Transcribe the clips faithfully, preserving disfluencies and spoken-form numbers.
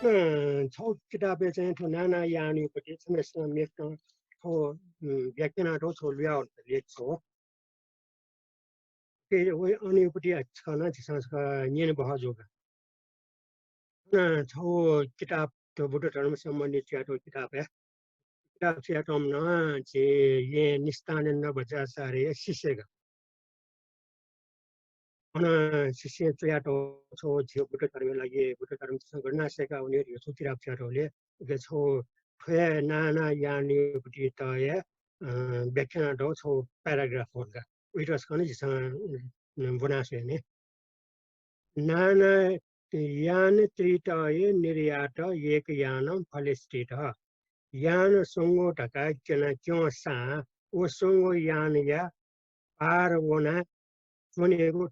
अँ, छौ किताबय् चाहिँ थ्व नाना यानयुपति छम्हेसिनं मेसिनं थ्व, उम्, व्याख्या यानातःगु छौ लुया वल, लेख छौ। के वइ अनयुपति छकः नं झीसं छकः न्यने बहः जूगु। अन छौ किताब थ्व बुद्ध धर्म सम्बन्धी च्वयातःगु किताब हे। किताब च्वयातःम्ह नं झी येँ निष्ठानन्द बज्राचार्यया शिष्य का। अन शिष्यं च्वयातःगु छौ झीगु बुद्ध धर्मया लागि, बुद्ध धर्म झीसं गथे याना सय्का वने धइगु छौ किताब च्वयातःगुलिं उके छौ थ्व हे नाना यानयुपतित हे, अ, व्याख्या यानातःगु छौ paragraph वल का। उइत छकः नं झीसं, उम्, ब्वना स्वये नि। नाना यान त्रितये निर्यात एक यानं फले स्थित। यान स्वंगू धकाः क्यना क्यंसां व स्वंगू यानया पार वना च्वनेगु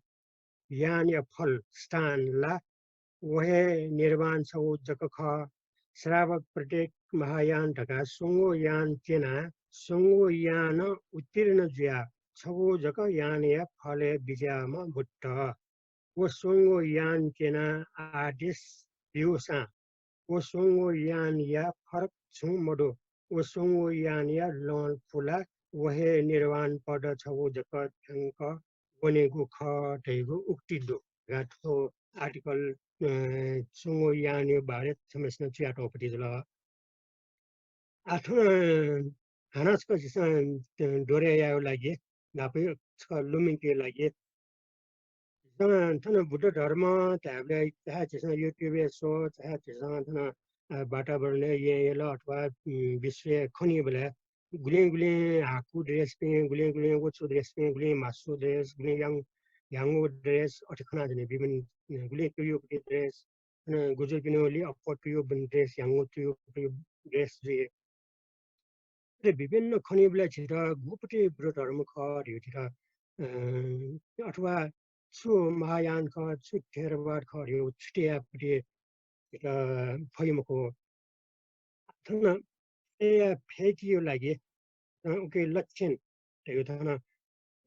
यानया फल स्थान ला व हे निर्वाण छगू जक खः। श्रावक प्रत्येक महायान धकाः स्वंगू यान क्यनाः स्वंगू यानं उत्तीर्ण जुयाः छगू जक यानया फलय् बिज्याःम्ह बुद्ध। व स्वंगू यान क्यनाः आदेश ब्यूसां व स्वंगू यानया फरक छुं मदु। व स्वंगू यानया लं पुलाः व हे निर्वाण पद छगू जक थ्यंक वनेगु खः धइगु उक्ति दु धकाः थ्व article, अ, स्वंगू यानया बारे छम्हेसिनं च्वयातःगुपति जुल। आः थन हानं छकः झीसं, अ, दोहोरे यायेगु लागि, न्हापा छकः लुमंकेगु लागि झीसं थन बुद्ध धर्म धायेबलय् चाहे झीसं YouTube-य् स्व, चाहे झीसं थन, अ, वातावरणय् येँ यल अथवा, उम्, विश्वय् खनीबलय् गुलिं गुलिं हाकु dress-पिं, गुलिं गुलिं वचु dress-पिं, गुलिं म्हासु dress, गुलिं याङ-, याङ्गु dress अथे खनाच्वने। विभिन्न, अ, गुलिं तुयुपति dress, अन गुजुपिनिगु लि अप्वः तुयुपति dress, याङ्गु तुयुपति dress जुइ। अले विभिन्न खनीबलय् झीत गुपति बुद्ध धर्म खः धइगु झीत, अ, अथवा छु महायान खः, छु थेरवाद खः धइगु छुट्यायेपति झीत फइ मखु। थन अय् फय्केगु लागि, अ, उके लक्षण धइगु थन,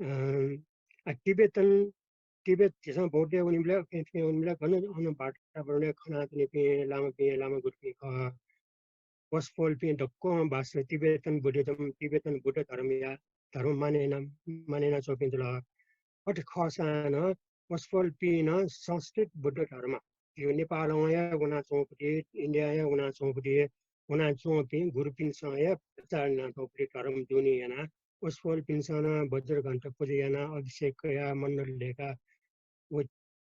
अ, आ, तिब्बतन, तिब्बत झीसं बौद्धय् वनीबलय्, उके थुके वनीबलय् गन अन वातावरणय् खनाच्वनीपिं लामापिं, लामा गुरुपिं खः। वसपोलपिं दक्वं बास तिब्बतन बुद्धिज्म, तिब्बतन बुद्ध धर्मया, धर्म मानय् याना, मानय् यानाच्वंपिं जुल। अथे खःसां नं वसपोलपिं नं संस्कृत बुद्ध धर्म, यो नेपालं हे वनाच्वंपति, इन्डियां हे वनाच्वंपति, वनाच्वंपिं गुरुपिन्सं हे प्रचार यानाच्वंपति धर्म दुने यानाः वसपोलपिन्सं नं वज्रघण्ट पुजा यानाः अभिषेक कयाः मण्डल दय्काः व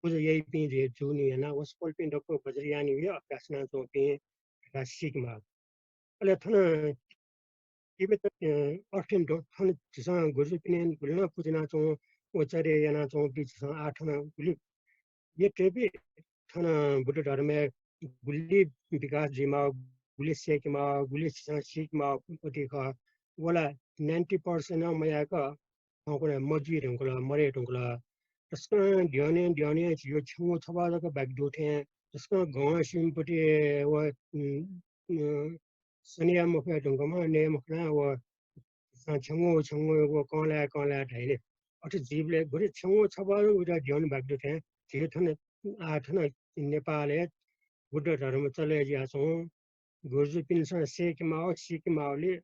पुजा याइपिं जुइ, जूनि यानाः वसपोलपिं दक्व वज्रयानया अभ्यास यानाच्वंपिं धकाः सीकेमाः। अले थन तिब्बत, अ, अथे दु, थन झीसं गुरुजुपिनि गुलि नं पुजा यानाच्वं, व चर्या यानाच्वंपिं झीसं आः थन गुलि यतेबी थन बुद्ध धर्मय् गुलि विकास जुइमाः, गुलि सय्केमाः, गुलि झीसं सीकेमाःपति खः। व ला ninety percent नं मयाय्क थौंकन्हय् मजुइ धुंकल, मरय् धुंकल। तसकं द्यःने द्यःने झीगु छेँगू छब्वाः जक बाकि दु थें, तसकं गं सिमपति व, उम्, उम्, सने याये मफया धुंकूम्ह, नये मखना व छेँगू छेँगू व कंलाये कंलाये धाइ नि। अथे जुइबलय् गुलि छेँगू छब्वाः जक उइत द्यःने बाकि दु थें, झी थन, आः थन नेपालय् बुद्ध धर्म चले जुयाच्वं। गुरुजुपिन्सं सय्केमाः, सीकेमाःगुलिं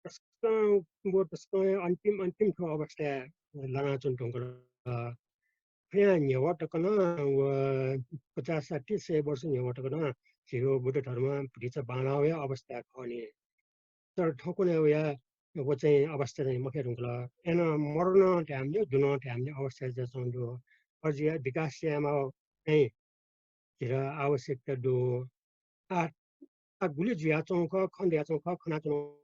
तसकं, व तसकं अन्तिम, अन्तिम थ्व अवस्थाय् लानाच्वने धुंकल। थुयां न्ह्यः तक नं व पचास साठी सय वर्ष न्ह्यः तक नं झीगु बुद्ध धर्म भतिचा बांलाःगु अवस्थाय् खः नि। तर थौंकन्हय् वया व चाहिँ अवस्था चाहिँ मखये धुंकल। अय्नं मदु नं धायेमानि, दु नं धायेमानि अवस्था जुयाच्वंगु दु। अझ या विकास यायेमाःगु चाहिँ झीत आवश्यकता दु। आ, आ गुलि जुयाच्वंगु खः, खने दयाच्वंगु खः, खनाच्वनाच्वंगु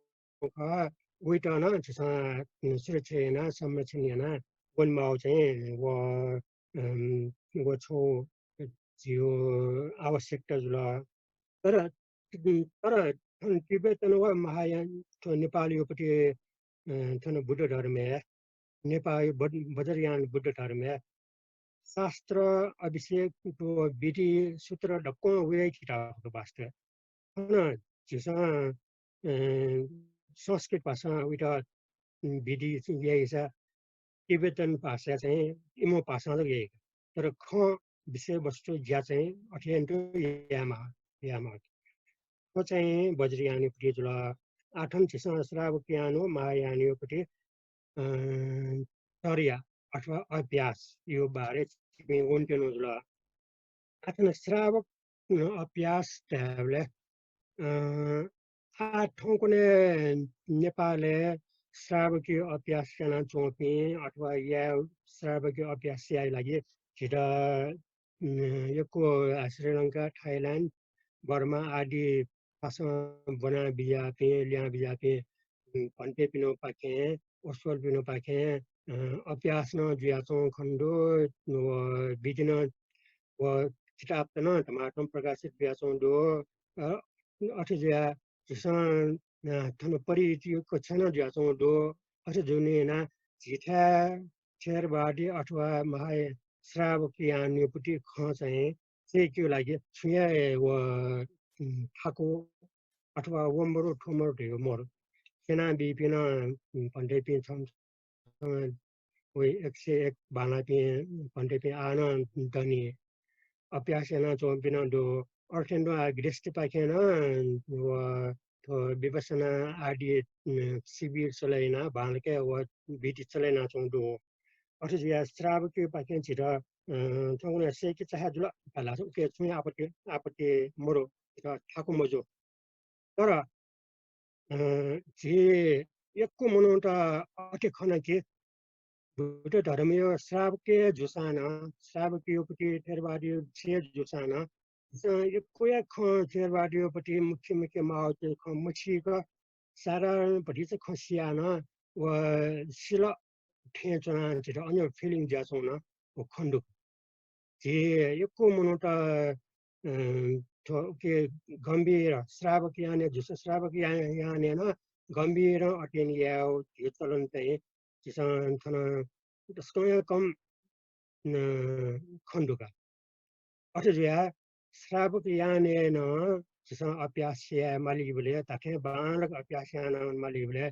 खः, वइत नं झीसं सुरक्षा यानाः, संरक्षण यानाः वनेमाःगु चाहिँ व, अम, व छगू झीगु आवश्यकता जुल। तर, तर थन तिब्बतन व महायान थ्व नेपालयापट्टि, अ, थन बुद्ध धर्मय्, नेपाल बद-, वज्रयान बुद्ध धर्मय् शास्त्र, अभिषेक, थ्व विधि, सूत्र दक्वं वया किताब खः वास्तवय्। थन झीसं, अ, संस्कृत भाषां वइत विधि याइसा तिब्बतन भाषा चाहिँ इमिगु भाषां जक याइ। तर खँ विषयवस्तु ज्या चाहिँ अथे यानातुं यायेमाः। याये माःगु। थ्व चाहिँ वज्रयानया पति जुल। आः थन झीसं श्रावकयान व महायानया पति, अ, चर्या अथवा अभ्यासया बारे छिपिं वनेत्यनागु जुल। आः थन श्रावक, अ, अभ्यास धायेबलय्, अ, आः थौंकन्हय् नेपालय् श्रावकया अभ्यास यानाच्वंपिं अथवा याये, श्रावकया अभ्यास यायेया लागि झीत, अ, यक्व, अ, श्रीलंका, थाइल्याण्ड, बर्मा आदि थासं ब्वना बिज्याःपिं, ल्याहां बिज्याःपिं, उम्, भन्तेपिनिपाखें, ओस्वालपिनिपाखें, अ, अभ्यास नं जुयाच्वंगु खने दु, व विधि नं, व किताबत नं धमाधम प्रकाशित जुयाच्वंगु दु। अ, अथे जुयाः झीसं, अ, थन परिचित कक्षा नं जुयाच्वंगु दु। अथे जूगुलिं यानाः झीथाय् थेरवादी अथवा महा श्रावकयानया पति खँ चाहिँ सय्केगु लागि छुं हे व, उम्, थाकु अथवा व मरु, थ्व मरु धइगु मरु। स्यनाबीपिं नं, उम्, भन्तेपिं छम्ह, छम्ह व एक सय एक बांलाःपिं भन्तेपिं आः नं दनि। अभ्यास यानाच्वंपिं नं दु। अथे तुं आः गृहस्थीपाखें नं व थ्व विपश्यना आदि, उम्, शिविर चले यानाः बांलाक व विधि चले यानाच्वंगु दु। अथे जुयाः श्रावकयापाखें झीत, अ, थौंकन्हय् सय्के चाहे जुल धाःसा उके छुं हे आपत्ति, आपत्ति मरु, झीत थाकु मजू। तर, अ, झी यक्व मनूत अथे खन कि बुद्ध धर्मया श्रावक हे जूसां नं, श्रावकया पति थेरवादया विषय जूसां नं, झीसं यक्व हे खँ थेरवादया पति मुख्य मुख्य माःगु खँ मछिइक साधारण भतिचा खँ सियाः नं व सिल थें च्वनाः झीत अन feeling जुयाच्वंगु नं व खने दु। झी यक्व मनूत, अ, थ्व उके गम्भीर श्रावक यानय्, झीसं श्रावक या-, यानय् नं गम्भीरं अध्ययन यायेगु झीगु चलन चाहिँ झीसं थन तसकं हे कम, अ, खने दु का। अथे जुयाः श्रावक यानय् नं झीसं अभ्यास याये मालीबलय्, धात्थें बांलाक अभ्यास याना मालीबलय्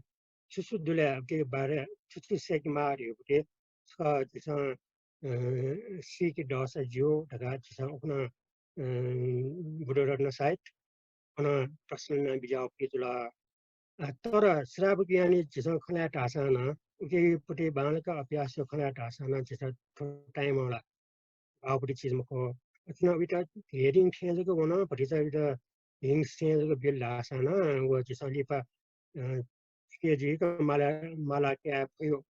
छु छु दु ले, उके बारे छु छु सय्के माः धइगु पति छकः झीसं, अ, सीके दःसा ज्यू धकाः झीसं उखुन्हु, अ, बुद्धरत्न साइत अन प्रश्न याना बिज्याःगु पति जुल। अ, तर श्रावक यानय् झीसं खँ ल्हाये धाःसां नं, उके पति बांलाक अभ्यास यायेगु खँ ल्हाये धाःसां नं झीसं थ्व time ला भाःगु पति चिज मखु। अथे नं उइत heading थें जक वन, भतिचा उइत hints थें जक बिल धाःसां नं व झीसं लिपा, अ, थुके जुइक माला, माला काये फइगु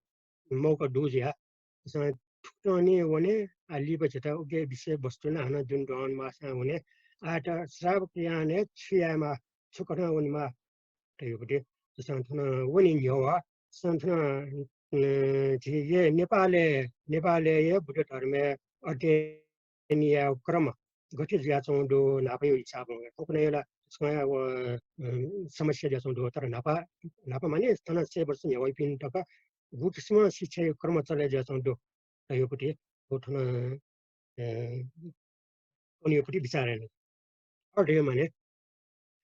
मौका दु जुयाः झीसं थुकथं निं वने, आः लिपा झीत उके विषय वस्तु नं हानं दुने दवाना माःसां वने। आः त श्रावक यानय् छु यायेमाः, छु कथं वनेमाः धइगु पति झीसं थन वने न्ह्यः, झीसं थन, अ, झी ये नेपालय्, नेपालय् हे बुद्ध धर्मय् अध्ययन यायेगु क्रम गथे जुयाच्वंगु दु न्हापाया हिसाबं? थौंकन्हय् ला छकः हे व, अ, समस्या जुयाच्वंगु दु, तर न्हापा, न्हापा माने थन सय वर्ष न्ह्यः वइपिं तक गु किसिमं शिक्षाया क्रम चले जुयाच्वंगु दु धइगु पति व थन, अ, थनया पति बिचाः याना। अथे माने,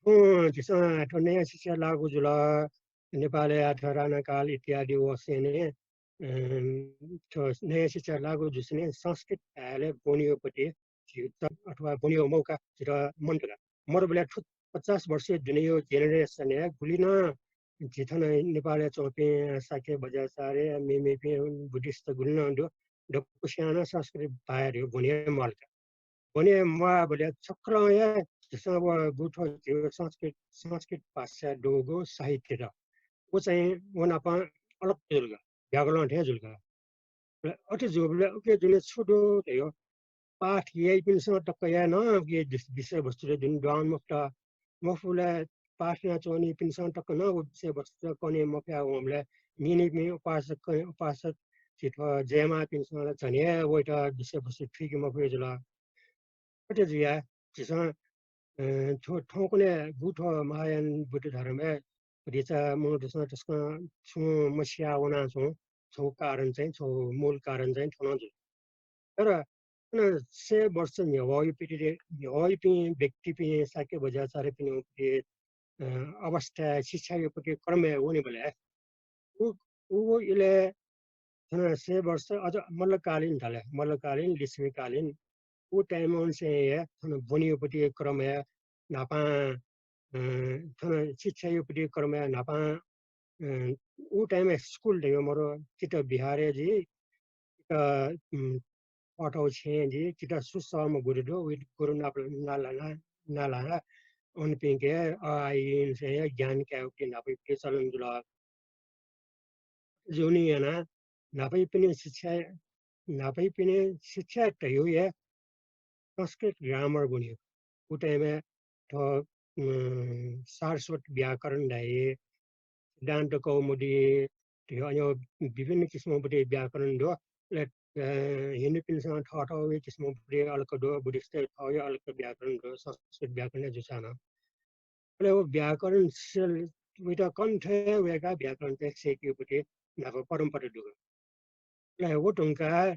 अँ, झीसं थ्व नयाँ शिक्षा लागू जुल, नेपालय् आः थ्व राणाकाल इत्यादि वसेंलि, अँ, थ्व नयाँ शिक्षा लागू जुसेंलि संस्कृत धायेबलय् ब्वनेगु पति झीत अथवा ब्वनेगु मौका झीत मन्त का। मरुबलय् थ्व पचास वर्ष दुनेगु generation-य् गुलि नं झी थन नेपालय् च्वंपिं शाक्य बज्राचार्य, मेमेपिं बुद्धिस्ट गुलि नं दु, दक्वस्यां नं संस्कृत बाहेक ब्वने हे म्वाल का। ब्वने म्वाःबलय् छक्वलं हे झीसं व गु थ्व झीगु संस्कृत, संस्कृत भाषाय् दुगु साहित्य त, व चाहिँ व नाप अलग जुल का, व्याकरण थें जुल का। अथे जूबलय् उके दुने छु दु धयो, पाठ याइपिन्सं तक हे नं उके विष-, विषयवस्तुत दुने दुहां मफुत। मफुबलय् पाठ यानाच्वनीपिन्सं तक नं व विषयवस्तुत कने मफया वंबलय् न्यनीपिं उपासक, उपासक झी थ्व जयमाःपिन्सं ला झन हे वइत विषयवस्तु थुइके मफया जुल। अथे जुयाः झीसं, अ, थ्व थौंकन्हय् गु थ्व महायान बुद्ध धर्मय् भतिचा मनूतय्सं तसकं छुं मसिया वनाच्वंगु छगू कारण चाहिँ, छगू मूल कारण चाहिँ थ्व नं जुल। तर अन सय वर्ष न्ह्यः वःपिं, न्ह्यः वःपिं व्यक्तिपिं, शाक्य बज्राचार्यपिनि, अ, अवस्था, शिक्षाया पति क्रमय् वनेबलय् उ, उ इलय् थन सय वर्ष अझ मल्लकालीन धाल, मल्लकालीन, लिच्छविकालीन, उ time-ं चाहिँ हे थन ब्वनेया पति क्रमय् न्हापां, अ, थन शिक्षाया पति क्रमय् न्हापां, अ, उ time य् school धयो मरु, चित्त विहारय् जि, चित्त, उम्, अथवा छेँ जि, चित्त सुसहम गुरु दु, उइ गुरु नाप नाला, नाला, अनपिंके अ, आ, इ, ई, से ज्ञान कायेगु न्हापाया पति चलन जुल। जुनि याना न्हापाया पति शिक्षा, न्हापाया पति शिक्षा धयो हे संस्कृत grammar ब्वनी। उ time य् थ्व, उम्, सारस्वत व्याकरण धाइ, सिद्धान्त कौमुदी, थ्व अन्य विभिन्न किसिमं पति व्याकरण दु। अले, अ, हिन्दूपिन्सं थःथःगु किसिमं पति अलग दु, बुद्धिस्ट थःगु अलग व्याकरण दु, संस्कृत व्याकरण जुसां नं। अले व व्याकरण सिल, वइत कण्ठ वय्काः व्याकरण चाहिँ सय्केगु पति न्हापा परम्परा दु। अले व धुंकाः,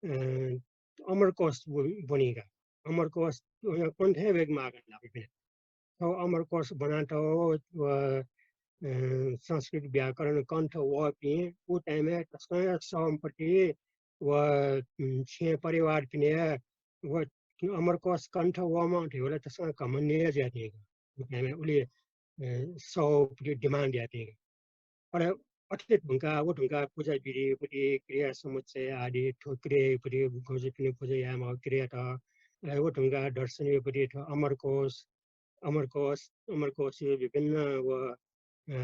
अ, अमरकोश ब्व-, ब्वनीगु। अमरकोश व कण्ठ वय्के माःगु न्हापाया पति। थ्व अमरकोश ब्वनातःगु व, अ, संस्कृत व्याकरण कण्ठ वःपिं उ time य् तसकं सहम पति व, उम्, छेँ परिवारपिनि हे व अमरकोश कण्ठ वःम्ह धइबलय् तसकं घमण्ड हे जुयातःगु। उ time य् उलि, अ, सहम पति demand यातःगु। अले अथे धुंकाः, व धुंकाः पुजा विधि पति, क्रिया समुच्चय आदि, थ्व क्रिया पति, गुरुजुपिनि पुजा यायेमाःगु क्रियात, अले व धुंकाः दर्शनया पति, थ्व अमरकोश, अमरकोश, अमरकोशया विभिन्न व, अ,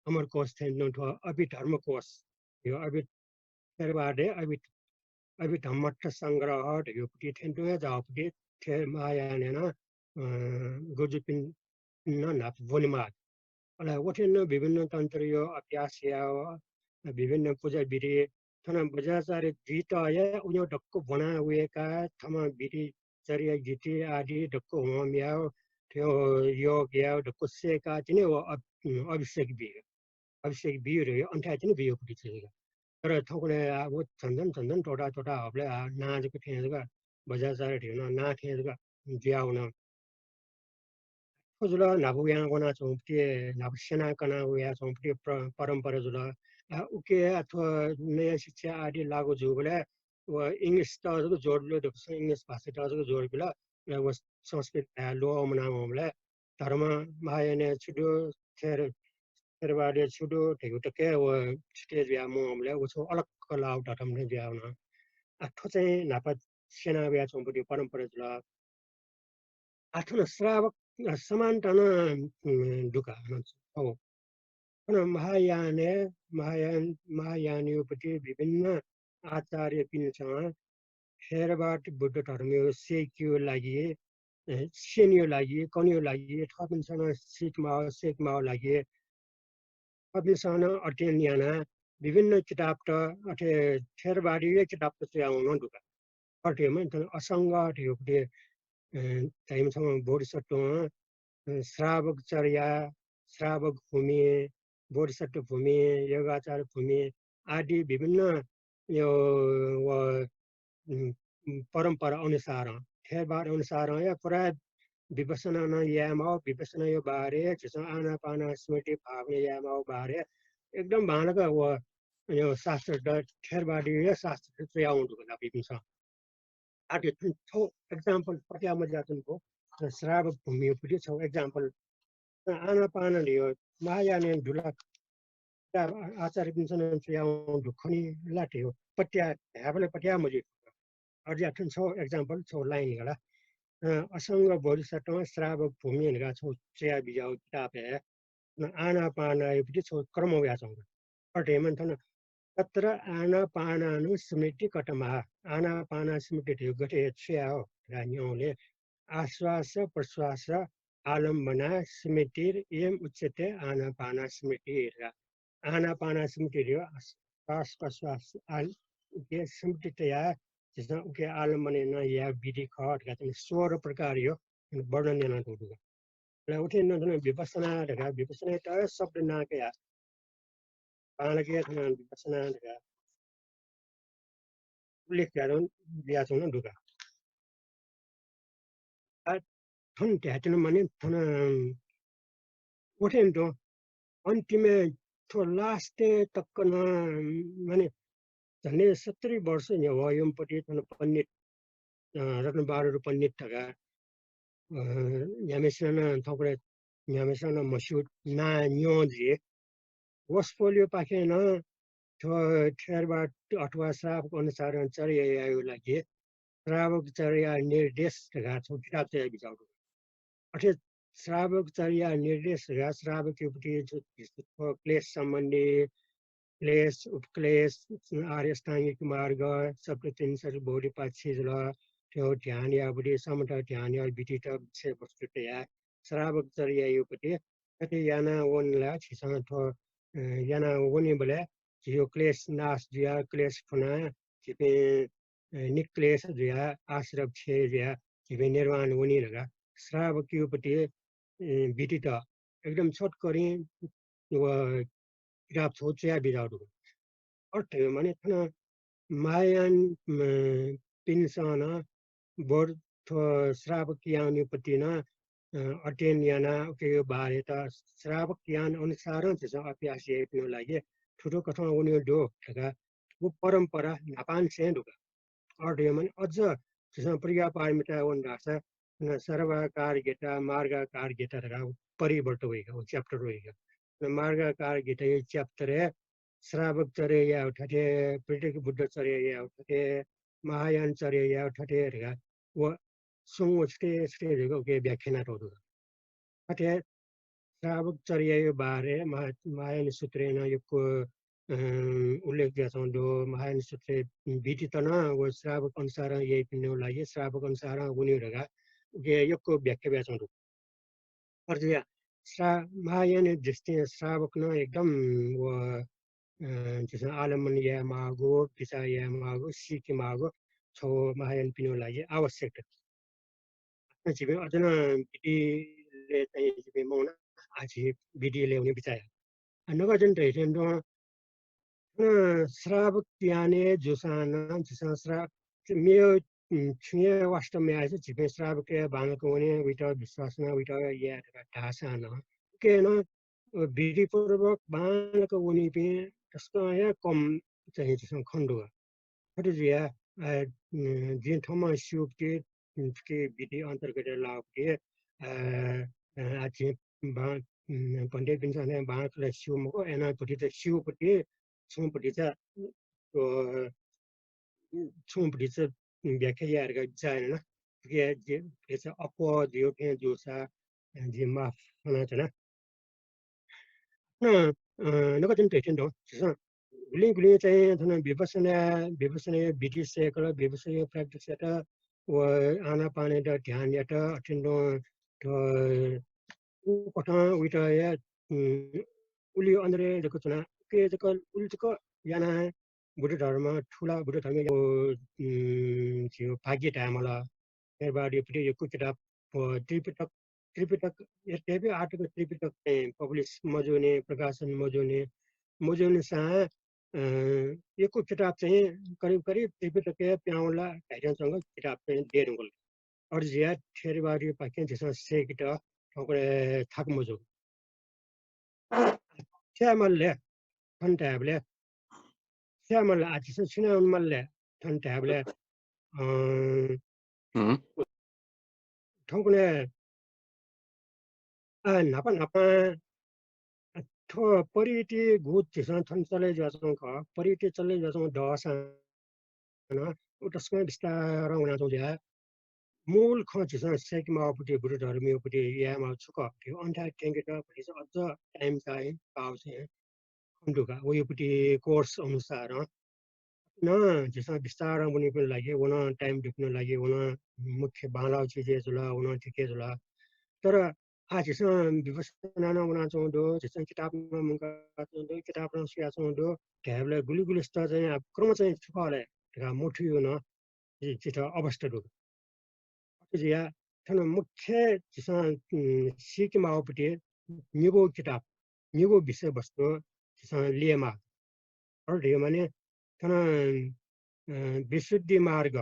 अमरकोश थें तुं थ्व अभिधर्मकोश, यो अभि-, थेरवादय् अभि-, अभिधर्मोत्तर संग्रह धयो पति थें तुं हे जाःगु पति थे महायानय् नं, अ, गुरुजुपिं नं न्हापा ब्वनेमाः। अले व थें नं विभिन्न तन्त्रया अभ्यास याः, विभिन्न पुजा विधि, थन वज्राचार्य जुइत हे उयो दक्व ब्वना वय्काः थम्हं विधि चर्या गीति आदि दक्व होम याः, थ्व योग याः, दक्व सय्काः तिनि व अभ-, अभिषेक बी। अभिषेक बी रे, अन थाय् तिनि बियो पति छेगा। तर थौंकन्हय् आ, व झन झन झन झन त्वःता त्वःता हःबलय् आ, नां जक थें जक, वज्राचार्य धयो नं नां थें जक जुया वन। थ्व जुल न्हापा वयां वनाच्वंगु पति, न्हापा स्यना कना वयाच्वंगु पति प्र-, परम्परा जुल। आ, उके आ, थ्व नयाँ शिक्षा आदि लागू जूबलय् व English त जक जोड बिल, दक्वसिनं English भाषात जक जोड बिल। अले व संस्कृत भाय् ल्वःमना वंबलय् धर्म महायानय् छु दु, थेर-, थेरवादय् छु दु धइगु तक हे व छुटे जुया मवंबलय् व छगू अलग लाःगु धर्म थें जुया वन। आ, थ्व चाहिँ न्हापा स्यना वयाच्वंगु पति परम्परा जुल। आ, थन श्रावक, अ, समानता नं, उम्, दु का, अन छगू। थन महायानय्, महायान, महायानया पति विभिन्न आचार्यपिन्सं थेरवाद बुद्ध धर्मया सय्केगु लागि, अ, स्यनेगु लागि, कनेगु लागि, थःपिन्सं नं सीकेमाः, सय्केमाःगु लागि थःपिन्सं नं अध्ययन यानाः विभिन्न किताबत, अथे थेरवादया किताबत च्वयावंगु नं दु का। अथे हे मखु, थन असंग धइगु पति, अ, धाइम्ह छम्ह बोधिसत्वं, अ, श्रावक चर्या, श्रावक भूमि, बोधिसत्व भूमि, योगाचार्य भूमि आदि विभिन्न यो व, उम्, उम्, परम्परा अनुसारं, थेरवाद अनुसारं या पुरा विपश्यना नं यायेमाः, विपश्यनाया बारे, झीसं आनापान स्मृति भावना यायेमाः बारे एकदम बांलाक व यो शास्त्र द-, थेरवादया शास्त्र च्वयावंगु दु का न्हापायापिन्सं। आः थ्व example पत्याः मज्याःगु च्वंगु, श्रावक भूमिया पति छगू example। आनापान धइगु महायानय् दु ला, आचार्यपिन्सं नं च्वयावंगु दु खनी ला धइगु पत्याः धायेबलय् पत्याः मज्यू। अज्याःगु थन छगू example, छगू line का ला। अ, असंग बोधिसत्वं श्रावक भूमि धकाः छगू च्वया बिज्याःगु किताबय् आनापानया पति छगू क्रम वयाच्वंगु। अथे हे मखु, थन तत्र आनापानानुस्मृति कथमाः। आनापान स्मृति धइगु गथे च्वयाः धकाः न्यंबलय् आश्वास प्रश्वास आलम्बना स्मृतिर्यम उच्यते आनापान स्मृति धकाः। आनापान स्मृति धइगु आश्वास प्रश्वास आल-, उके स्मृति तयाः झीसं उके आलम्बन यानाः यायेगु विधि खः धकाः थन सोह्र प्रकारया वर्णन यानातःगु दु। अले उथें नं थन विपश्यना धकाः, विपश्यनायात शब्द नां कयाः बांलाक थन विपश्यना धकाः उल्लेख यानातःगु दु का। आ, थन धायेत्यना माने थन उथें नं तुं अन्तिमय् थ्व last तक नं माने झन्डै सत्तरी वर्ष न्ह्यः वःम्ह पति थन पण्डित, अ, रत्नबहादुर पण्डित धकाः न्ह्याम्हेसिनं नं थौंकन्हय् न्ह्याम्हेसिनं नं मस्यू नां न्यं जुइ। वसपोलयापाखें नं थ्व थेरवाद अथवा श्रावक अनुसारं चर्या यायेगु लागि श्रावक चर्या निर्देश धकाः छगू किताब च्वया बिज्याःगु दु। अथे श्रावक चर्या निर्देश धकाः श्रावकयापट्टि थ्व क्लेश सम्बन्धी क्लेश, उपक्लेश, आर्य अष्टाङ्गिक मार्ग, सप्तत्रिंशति बोधिपाक्षी जुल, थ्व ध्यान याःपट्टि, समथ ध्यान याः, विदित विषयवस्तु तयाः, श्रावक चर्यायापट्टि थथे याना वने ला झीसं थ्व, अ, याना वनीबलय् झीगु क्लेश नाश जुयाः, क्लेश फ्वनाः झीपिं, अ, निक्लेश जुयाः, आश्रय क्षय जुयाः झीपिं निर्वाण वनी धकाः श्रावकयापट्टि, अ, विदित एकदम छोटकरीं व किताब छगू च्वया बिज्याःगु दु। अथे माने थन महायान, अ, पिन्सं नं बरु थ्व श्रावक यानयापट्टि नं, अ, अध्ययन यानाः उकिया बारेत श्रावक यान अनुसारं झीसं अभ्यास याइपिनिगु लागि थुथुकथं वनीगु दु धकाः व परम्परा न्हापांनिसें दु का। अथे माने अझ झीसं प्रज्ञा पारमिता वन धाःसा न सर्वाकार गेटा, मार्गाकार गेटा धकाः परिवर्त वइगु, व chapter वइगु। न मार्गाकार गेटाया chapter-य् श्रावक चर्या यायेगु थथे, पृथक बुद्ध चर्या यायेगु थथे, महायान चर्या यायेगु थथे धकाः व स्वंगू छुट्टै छुट्टै धकाः उकिया व्याख्या यानातःगु दु। अथे श्रावक चर्याया बारे महा-, महायान सूत्रय् नं यक्व, अ, उल्लेख जुयाच्वंगु दु। महायान सूत्रय् विदित नं व श्रावक अनुसारं याइपिनिगु लागि श्रावक अनुसारं वनीगु धकाः उकिया यक्व व्याख्या बियाच्वंगु दु। अथे जुयाः श्रा-, महायानया दृष्टिं श्रावक नं एकदम व, अ, झीसं आलम्बन यायेमाःगु, बिचाः यायेमाःगु, सीकेमाःगु छगू महायानपिनिगु लागि आवश्यक दु। झीपिं अझ नं विधिलय् चाहिँ झीपिं मवना, आः झी विधिलय् वने बिचाः याः। आ, नकतिनि धइथें तुं, अ, श्रावक यानय् जूसां नं झीसं श्रा-, मेगु, उम्, छुं हे वास्ता मयासें झीपिं श्रावकय् बांलाक वने, वइत विश्वास याना, वइत याये धकाः धाःसां नं, उकिं नं, अ, विधिपूर्वक बांलाक वनीपिं तसकं हे कम चाहिँ झीसं खने दु। अथे जुयाः, अ, उम्, जिं थःम्हं स्यूपट्टि, उम्, थुकी विधि अन्तर्गत लाःपट्टि, अ, अ, आः झी बां-, उम्, भन्तेपिन्सं नं बांलाक ला स्यू मखु, अय्नं भतिचा स्यूपट्टि, छुं भतिचा, अ, छुं भतिचा व्याख्या याये धकाः बिचाः याना। उकिया जि भतिचा अप्वः जुइ थें जूसा, अ, जिं माफ यानाच्वना। अन, अ, नकतिनि धइथें तुं, झीसं गुलिं गुलिं चाहिँ थन विपश्यना, विपश्यनाया विधि सय्‌कल, विपश्यनाया practice यात, व आनापानयात ध्यान यात, अथें तुं, थ्व, उकथं वइत हे, उम्, उलि अन्तरे जक च्वना, उके जक, उलि जक यानाः बुद्ध धर्म, थुला बुद्ध धर्म, उम्, झीगु भाग्य धायेमाल। थेरवादयापट्टि यक्व किताब, अ, त्रिपिटक, त्रिपिटक, यद्यपि आःतक त्रिपिटक चाहिँ publish मजूनि, प्रकाशन मजूनि, मजूनिसां, अ, यक्व किताब चाहिँ करिब करिब त्रिपिटकय् प्याहां वल धाइथें च्वंगु किताब चाहिँ दयेधुंकल। अथे जुयाः थेरवादयापाखें झीसं सय्‌केत थौंकन्हय् थाकु मजू। छ्याये माल ले, थन धायेबलय् छ्याये माल, आः झीसं छु याये माल ले, थन धायेबलय्, अँ, हम्म। थौंकन्हय्, अ, न्हापा न्हापा, अ, थ्व परिधि गु झीसं थन चले जुयाच्वंगु खः, परिधि चले जुयाच्वंगु दःसां नं उ तसकं बिस्तारं वनाच्वंगु जुयाः मूल खँ झीसं सय्‌केमाःगुपट्टि बुद्ध धर्मयापट्टि यायेमाःगु छु खः, थ्व अन्थाय् थ्यंकेत भतिचा अझ time चाहिँ पाः चाहिँ खने दु का। वयापट्टि course अनुसारं नं झीसं बिस्तारं वनीपिनि लागि, व नं time दुपिनि लागि, व नं मुख्य बांलाःगु चिजय् जुल, व नं ठीक हे जुल। तर आः झीसं विपश्यना नं वनाच्वंगु दु, झीसं किताब नं मुंकाच्वंगु दु, किताब नं स्वयाच्वंगु दु धायेबलय् गुलि गुलि स्तर चाहिँ आः क्रम चाहिँ छु खः ले धकाः मथुइगु नं झी, झीत अवस्था दु। अथे जुयाः थन मुख्य झीसं, उम्, सीकेमाःगुपट्टि निगू किताब, निगू विषयवस्तु झीसं लियेमाः। अथे धइगु माने थन, अ, विशुद्धि मार्ग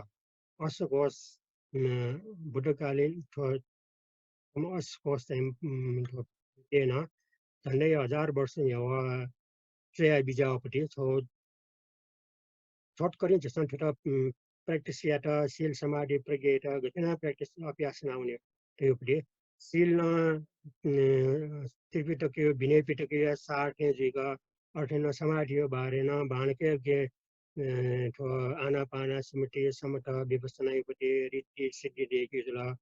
अष्टकोश, अ, बुद्धकालीन थ्व थ्व अष्टकोश चाहिँ, उम्, थ्व नं झन्डै हजार वर्ष न्ह्यः च्वया बिज्याःगुपट्टि छगू छोटकरीं झीसं थ्वयात, उम्, practice यात, शील समाधि प्रज्ञा यात, गथे यानाः practice अभ्यास याना वने। थ्व योपट्टि। शील नं, अ, त्रिपिटकया, विनय पिटकया सार थें जुइक, अथे नं समाधिया बारे नं बांलाक के, अ, थ्व आनापान, स्मृति, समता, विपश्यना योपट्टि, ऋद्धि, सिद्धि दयेके जुल।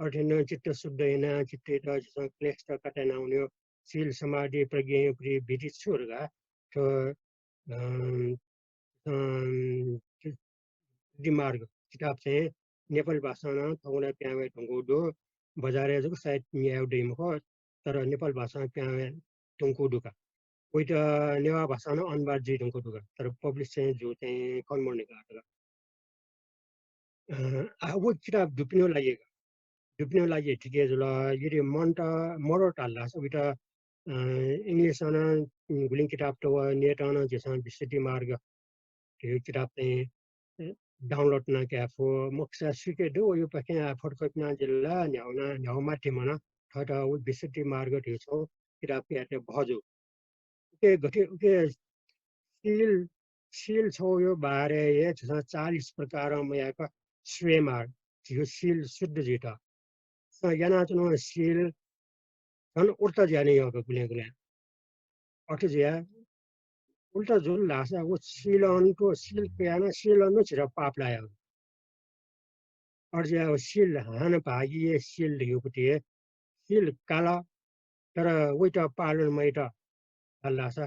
अथे नं चित्त शुद्ध यानाः चित्तयात झीसं क्लेशत काटे यानाः वनेगु, शील, समाधि, प्रज्ञाया प्रति विधि छु धकाः थ्व, अं, अं, सिद्धि मार्ग किताब चाहिँ नेपाली भाषां नं थौंकन्हय् पिहां वये धुंकूगु दु। बजारय् जक सायद न्यायेगु दइ मखु, तर नेपाली भाषां पिहां वये धुंकूगु दु का। वइत नेवाः भाषां नं अनुवाद जुइ धुंकूगु दु का, तर publish चाहिँ जू चाहिँ खने मदुनि का। अ, आ, व किताब दुपिनिगु लागि, दुपिनिगु लागि ठीक जुल। यदि मन्त मदु धाल धाःसा उइत, अ, English नं गुलिं किताब त व net नं झीसं विशुद्धि मार्ग धइगु किताब चाहिँ, अ, download याना काये फु। मखुसा सुके दु, वयापाखें आः photo copy याना जिल्ला, न्ह्याःना, न्ह्याःगु माध्यमं नं थःत व विशुद्धि मार्ग धइगु छगू किताब कयाः बहःजू। उके गथे, उके शील, शील छगूया बारे हे झीसं चालिस प्रकारं मयाक स्वयेमाः, झीगु शील शुद्ध जुइत। झीसं यानाच्वनागु शील झन उल्टा जुयाः नं यंक गुलें गुलें। अथे जुयाः उल्टा जुल धाःसा व शीलं, शील कयाः नं शीलं नं झीत पाप लायेगु। अथे जुयाः व शील हानं भागीया शील धइगु पति शील काल, तर वइत पालन मयात धाल धाःसा,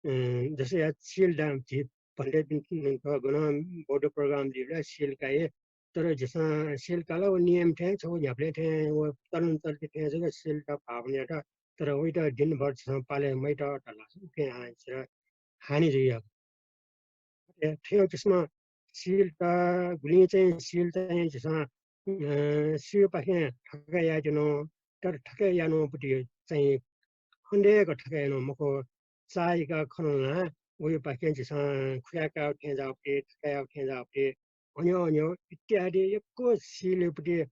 अँ, जसया शील दान झी भन्ते गनं बौद्ध program जुइबलय् शील काये, तर झीसं शील काल व नियम थें, छगू न्ह्याबलें थें, व चलन चल्ति थें जक शीलत भावना यात, तर वइत दिनभर झीसं पालय् मयात धाल धाःसा उकिं हानि जुइ। अथे थें किसिमं शीलत, गुलिं चाहिँ शील चाहिँ झीसं, अ, सीपाखें थकाय् यायेत्यनु, तर थकाय् यानागु पति चाहिँ खनेदय्क थकाय् यानागु मखु, चाःहिक खन ला, वयापाखें झीसं खुयाकाः थें जाःपति, थकाय् थें जाःपति, अन्यो अन्यो इत्यादि यक्व शीलया पति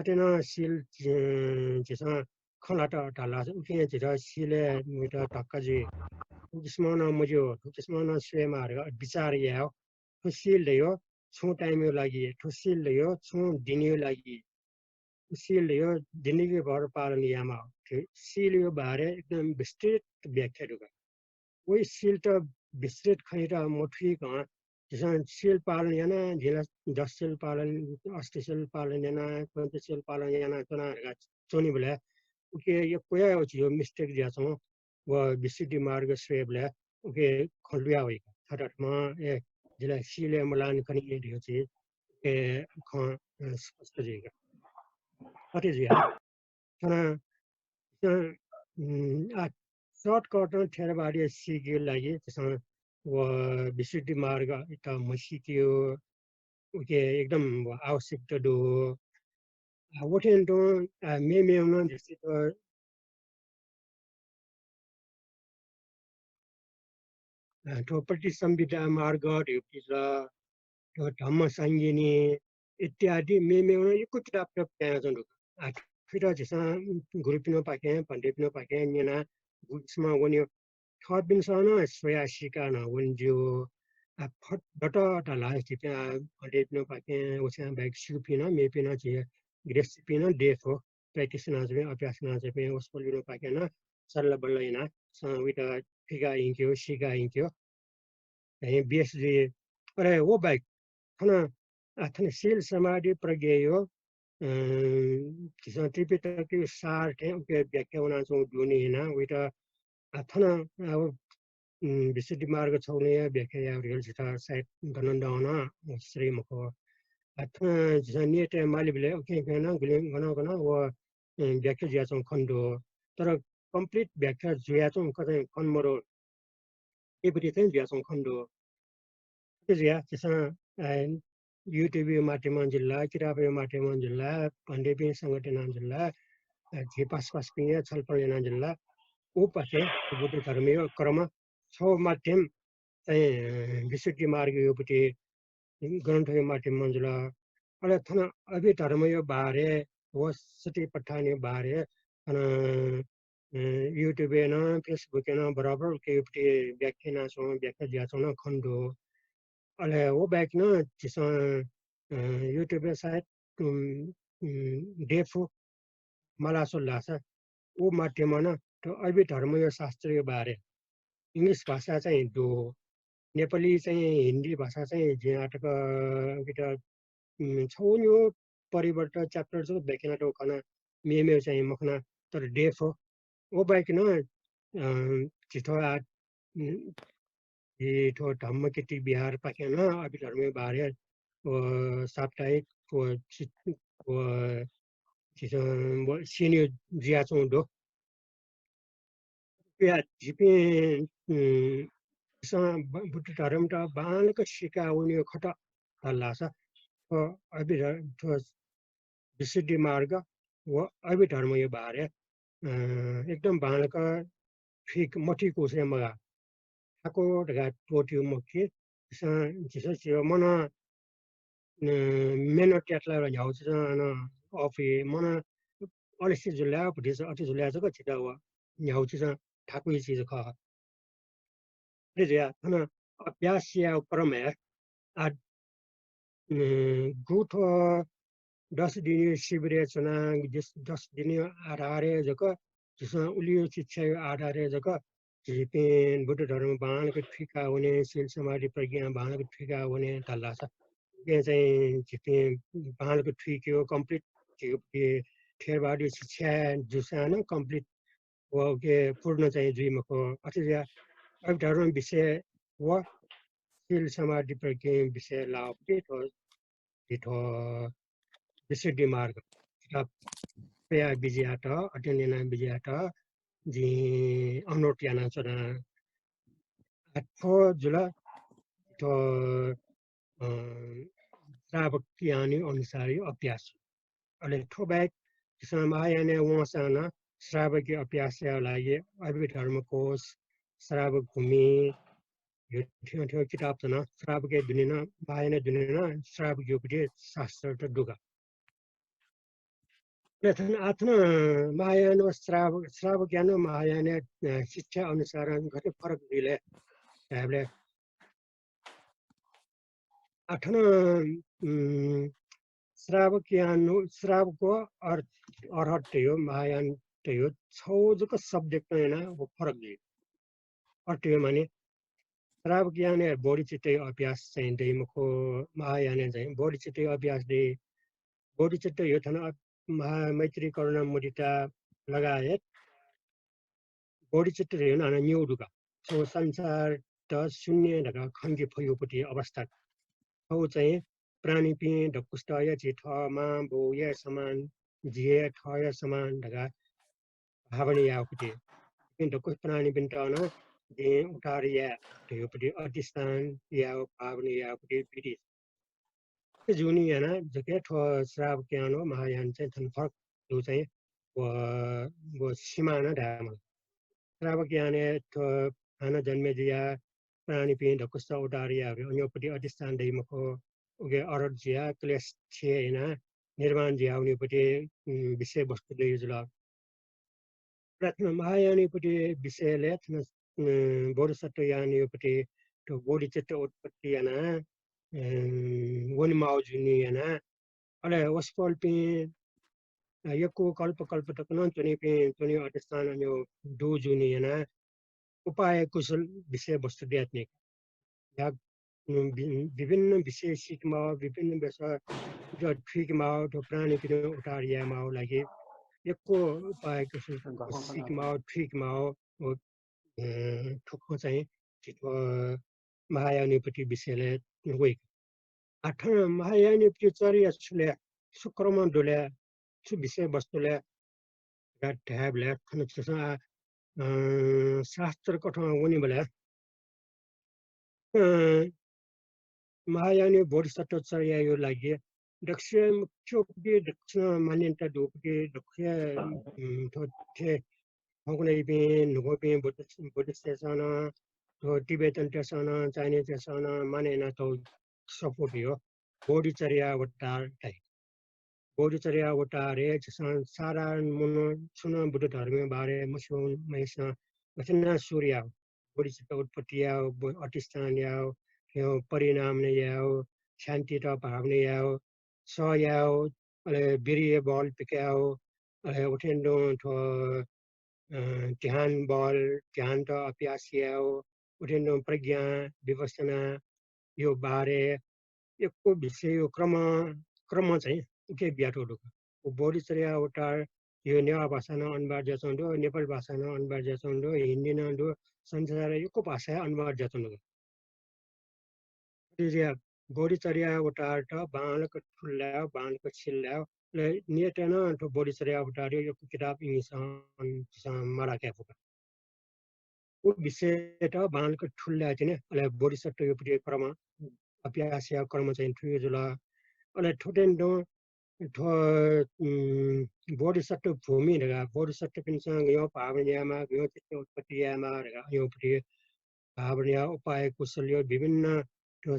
थथे नं शील, अ, झीसं खँ ल्हात धाल धाःसा उकिं झीत शीलय् वइत धक्का जुइ। थुकिसिमं नं मज्यू, थुकिसिमं नं स्वयेमाः धकाः विचार यायेगु। थ्व शील धइगु छुं time-या लागि, थ्व शील धइगु छुं दिनया लागि, थ्व शील धइगु जिन्दगीभर पालन यायेमाः। थ्व शीलया बारे एकदम विस्तृत व्याख्या दु का। वइ शीलत विस्तृत खनेत मथुइकं झीसं शील पालन याना, जिं ला दश शील पालन, अष्ट शील पालन याना, पञ्चशील पालन यानाच्वना धकाः च्वनीबलय् उके यक्व हे झीगु mistake जुयाच्वं। व विशुद्धि मार्ग स्वयेबलय् उके खँ लुया वइ का। थथःम्हं, ए, जिं ला शीलय् मलाःनि खनी धइगु झी, ए, खँ, अ, स्पष्ट जुइ का। अथे जुया। थन, अ, उम्, आ, shortcut-ं थेरवादया सीकेगु लागि झीसं व विशुद्धि मार्गयात म्हसीकेगु उके एकदम आवश्यकता दु। आ, व थें तुं, आ, मेमेगु नं झीसं अ, थ्व प्रतिसंविदा मार्ग धइगु पति जुल, थ्व धम्म संगिनी इत्यादि मेमेगु नं यक्व किताबत पिहां च्वंगु दु। आ, थुइत झीसं गुरुपिनिपाखें, भन्तेपिनिपाखें न्यनाः गुलिसिनं वने, थःपिन्सं नं स्वयाः सीकाः नं वने ज्यू। आ, फत दत धाल झीपिं, आ, भन्तेपिनिपाखें वस्यां बाहेक स्यूपिं नं, मेपिं नं झी गृहस्थीपिं नं दये फु। practice यानाच्वंपिं, अभ्यास यानाच्वंपिं वसपोलपिनिपाखें नं सल्लाह बल्लाह यानाः स-, वइत फिका यंकेगु, सीका यंकेगु। धइगु बेस जुइ। अले व बाहेक थन, आ, थन शील समाधि प्रज्ञाया, अ, झीसं त्रिपिटकया सार थें उके व्याख्या वनाच्वंगु दुने यानाः वइत, आ, थन, आ, व, उम्, विशुद्धि मार्ग छगू नं व्याख्या यायेगु धइगु झीत सायद गनं दं नं श्रेय मखु। आ, थन झीसं net-य् मालीबलय् उखें उखें नं गुलिं गनं गनं व, उम्, व्याख्या जुयाच्वंगु खने दु। तर complete व्याख्या जुयाच्वंगु खँ चाहिँ खने मदु। थ्व पति चाहिँ जुयाच्वंगु खने दु। अथे जुयाः झीसं, अ, YouTube-या माध्यमं जुल ला, किताबया माध्यमं जुल ला, भन्तेपिं संगत यानाः जुल ला, अ, झी पासापासपिं छलफल यानाः जुल ला, उपाखें बुद्ध धर्मया क्रम छगू माध्यम चाहिँ, अ, विशुद्धि मार्गया पति ग्रन्थया माध्यमं जुल। अले थन अभिधर्मया बारे व सतिपट्ठानया बारे थन, अ, YouTube-य् नं, Facebook-य् नं बराबर उके पति व्याख्या यानाच्वंगु, व्याख्या जुयाच्वंगु नं खने दु। अले व बाहेक नं झीसं, अ, YouTube-य् सायद, उम्, उम्, देफु मालासुल धाःसा व माध्यमं नं थ्व अभिधर्मया शास्त्रया बारे English भाषा चाहिँ दु, नेपाली चाहिँ हिन्दी भाषा चाहिँ जिं आतक उकित, उम्, छगू निगू परिवर्तन chapter जक व्याख्या यानातःगु खना, मेमेगु चाहिँ मखना, तर देफु। व बाहेक नं, अ, झी थ्व आ, उम्, झी थ्व धम्मकीर्ति विहारपाखें नं अभिधर्मया बारे व साप्ताहिक व चि-, व झीसं व स्यनीगु जुयाच्वंगु दु। या, झीपिं, उम्, झीसं ब-, बुद्ध धर्मत बांलाक सीका वनीगु खत धाल धाःसा, थ्व अभिधर्म, थ्व विशुद्धि मार्ग व अभिधर्मया बारे, अ, एकदम बांलाक थुइक-, मथुइकूसे मगाः। थाकु धकाः त्वःतेगु मखु कि, झीसं, झीसं छि मनं, अ, मेहनत यात ला न्ह्यागु चिजं अन अःपुइ, मनं अलिसे जुल ला, भतिचा अथे जुल ला जक झीत व न्ह्यागु चिजं थाकुइ चिज खः। अथे जुयाः थन अभ्यास यायेगु क्रमय् आ, उम्, गु थ्व दस दिनया शिविरय् च्वना, दस, दस दिनया आधारय् जक झीसं उलिया शिक्षाया आधारय् जक झीपिं बुद्ध धर्म बांलाक थुइका वने, शील समाधि प्रज्ञा बांलाक थुइका वने धाल धाःसा, उकिं चाहिँ झीपिं बांलाक थुइकेगु complete झीगु थेरवादी शिक्षा जूसां नं complete व उके पूर्ण चाहिँ जुइ मखु। अथे जुयाः अभिधर्म विषय व शील समाधि प्रज्ञा विषय लाःगुपट्टि थ्व, झी थ्व विशुद्धि मार्ग किताब स्वया बिज्यात, अध्ययन याना बिज्यात जिं अनुरोध यानाच्वना। आ, थ्व जुल थ्व, अ, श्रावक यानया अनुसार अभ्यास। अले थ्व बाहेक झीसं महायानय् वंसां नं श्रावकया अभ्यासया लागि अभिधर्म कोश, श्रावक भूमि, यो थ्यं थ्यं किताब नं श्रावकया दुने नं, महायानया दुने नं श्रावकया पट्टि शास्त्रत दुगु। अले थन, आ, थन महायान व श्रावक, श्रावक यान व महायानया, अ, शिक्षा अनुसार गथे फरक जुइ ले धायेबलय्, आ, थन, उम्, श्रावक यान, श्रावक व अर-, अरहत धयो, महायान धयो, छगू जक subject याना व फरक जुइ। अरहत धयो माने श्रावक यानय् बोधिचित्तया अभ्यास चाहिँ दइ मखु, महायानय् चाहिँ बोधिचित्तया अभ्यास दइ। बोधिचित्त धयो थन अ-, महा-, मैत्री, करुणा, मुदिता लगायत बोधिचित्त धयो नं हानं निगू दु का। छगू संसारत शून्य धकाः खंके फइगु पट्टि अवस्था। छगू चाहिँ प्राणीपिं दक्वसित या झी थः मां बौया समान, झी हे थःया समान धकाः भावना याःगु पट्टि। इपिं दक्व प्राणीपिन्त नं जिं उद्धार याये धइगु पट्टि अधिष्ठान याःगु, भावना याःगु पट्टि विधि। अथे जूगुलिं यानाः जक थ्व श्रावक यान व महायान चाहिँ थन फरक जूगु चाहिँ व, व सीमा नं धायेमाल। श्रावक यानय् थ्व हानं जन्मे जुयाः प्राणीपिं दक्वसित उद्धार याये, अन्योपट्टि अधिष्ठान दइ मखु, उके अरहत जुयाः क्लेश क्षय यानाः निर्वाण जुयाः वनेपट्टि, उम्, विषय वस्तु दइ जुल। अले थन महायानया पट्टि विषयलय् थन, अ, बोधिसत्व यानया पट्टि थ्व बोधिचित्त उत्पत्ति यानाः, अ, वनेमाःगु जूगुलिं यानाः, अले वसपोलपिं, अ, यक्व कल्प कल्प तक नं च्वनीपिं, च्वनीगु अधिष्ठान अन दु जूगुलिं यानाः उपाय कुशल विषय वस्तु दयेत्यंक या, उम्, वि-, विभिन्न विषय सीकेमाः, विभिन्न विषय थुइकेमाः, थ्व प्राणीपिं उद्धार यायेमाःगु लागि यक्व उपाय कुशल सीकेमाः, थुइकेमाः, व, अ, थुकथं चाहिँ झी थ्व महायानया पट्टि विषयलय् वइ। आ, थन महायानया पट्टि चर्या छु ले, छु क्रम दु ले, छु विषय वस्तु ले धकाः धायेबलय् थन झीसं, आ, अ, शास्त्र कथं वनेबलय्, अ, महायानया बोधिसत्व चर्याया लागि दक्वसिनं मुख्य पट्टि, दक्वसिनं मान्यता दुगु पट्टि, दक्वसिनं, उम्, थ्व थे खंकुनापिं न्हूगुपिं बुद्ध-, बुद्धिस्टतय्सं नं, थ्व तिबेटनतय्सं नं, चाइनिजतय्सं नं मानय् यानातःगु सफू धयो बोधिचर्यावतार धाइ। बोधिचर्यावतारय् झीसं साधारण मनू छुं नं बुद्ध धर्मया बारे मस्यूम्ह मय्सं गथे यानाः सुरु यायेगु, बोधिचित्त उत्पत्ति यायेगु, बो-, अधिष्ठान यायेगु, थ्व परिणाम यायेगु, शान्तित भावना यायेगु, सह यायेगु, अले वीर्य बल पिकायेगु, अले उथें तुं थ्व, अ, ध्यान बल, ध्यानत अभ्यास यायेगु, उथें तुं प्रज्ञा, विपश्यनाया बारे यक्व विषयया क्रम, क्रम चाहिँ उके बियातःगु दु। व बोधिचर्या अवतार यो नेवाः भाषां नं अनुवाद जुयाच्वंगु दु, नेपाली भाषां नं अनुवाद जुयाच्वंगु दु, हिन्दी नं दु, संसारया यक्व भाषाय् अनुवाद जुयाच्वंगु दु। अथे जुयाः बोधिचर्या अवतारत बांलाक थुल धायेगु, बांलाक सिल धायेगु, अले नयेत नं थ्व बोधिचर्या अवतारया यक्व किताब इंग्लिशं, झीसं माला काये फु का। व विषयत बांलाक थुल धायेतिनि, अले बोधिसत्वया पति क्रम, अभ्यासया क्रम चाहिँ थुके जुल। अले थुथें तुं थ्व, उम्, बोधिसत्व भूमि धकाः, बोधिसत्वपिन्सं गय् भावना यायेमाः, गय् चित्त उत्पत्ति यायेमाः धकाः, अय् पति भावना, उपाय, कौशल, विभिन्न थ्व, अ,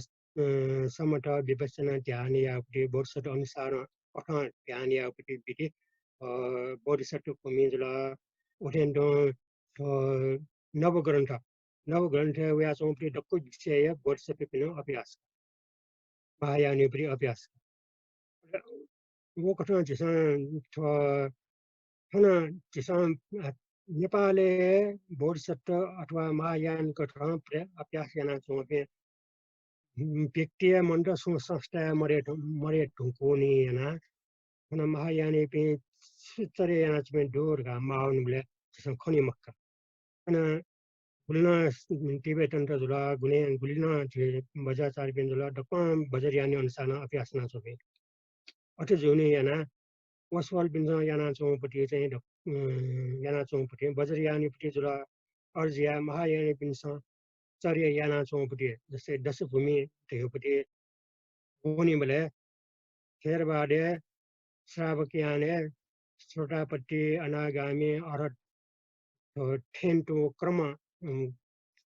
समथ विपश्यना ध्यान याये पति, बोधिसत्व अनुसारं कथं ध्यान याये पति विधि, अ, बोधिसत्व भूमि जुल। उथें तुं, अ, नवग्रन्थ, नवग्रन्थय् वयाच्वंगु पति दक्व विषय बोधिसत्वपिनिगु अभ्यास, महायानया पति अभ्यास। व कथं झीसं थ्व, थन झीसं, अ, नेपालय् बोधिसत्व अथवा महायान कथं प्र-, अभ्यास यानाच्वंपिं, उम्, व्यक्तिया मन्त सुं संस्थाय् मदये धुं-, मदये धुंकूनि यानाः थन महायानयापिं छु चर्या यानाच्वंपिं दु धकाः माः वनीबलय् झीसं खनी मखु का। अन गुलि नं तिब्बतन्त जुल, गुलि, गुलि नं झी वज्राचार्यपिं जुल, दक्वं वज्रयान अनुसारं अभ्यास यानाच्वंपिं। अथे जूगुलिं यानाः वसपोलपिन्सं यानाच्वंगु पति चाहिँ द-, अ, यानाच्वंगु पति, वज्रयानया पति जुल, अथे जुयाः महायानपिन्सं चर्या यानाच्वंगु पति, जस्तै दशभूमि धयागु पति वनीबलय् थेरवादय् श्रावक यानय् सोतापत्ति, अनागामी, अरहत, अ, थें तुं क्रम, उम्,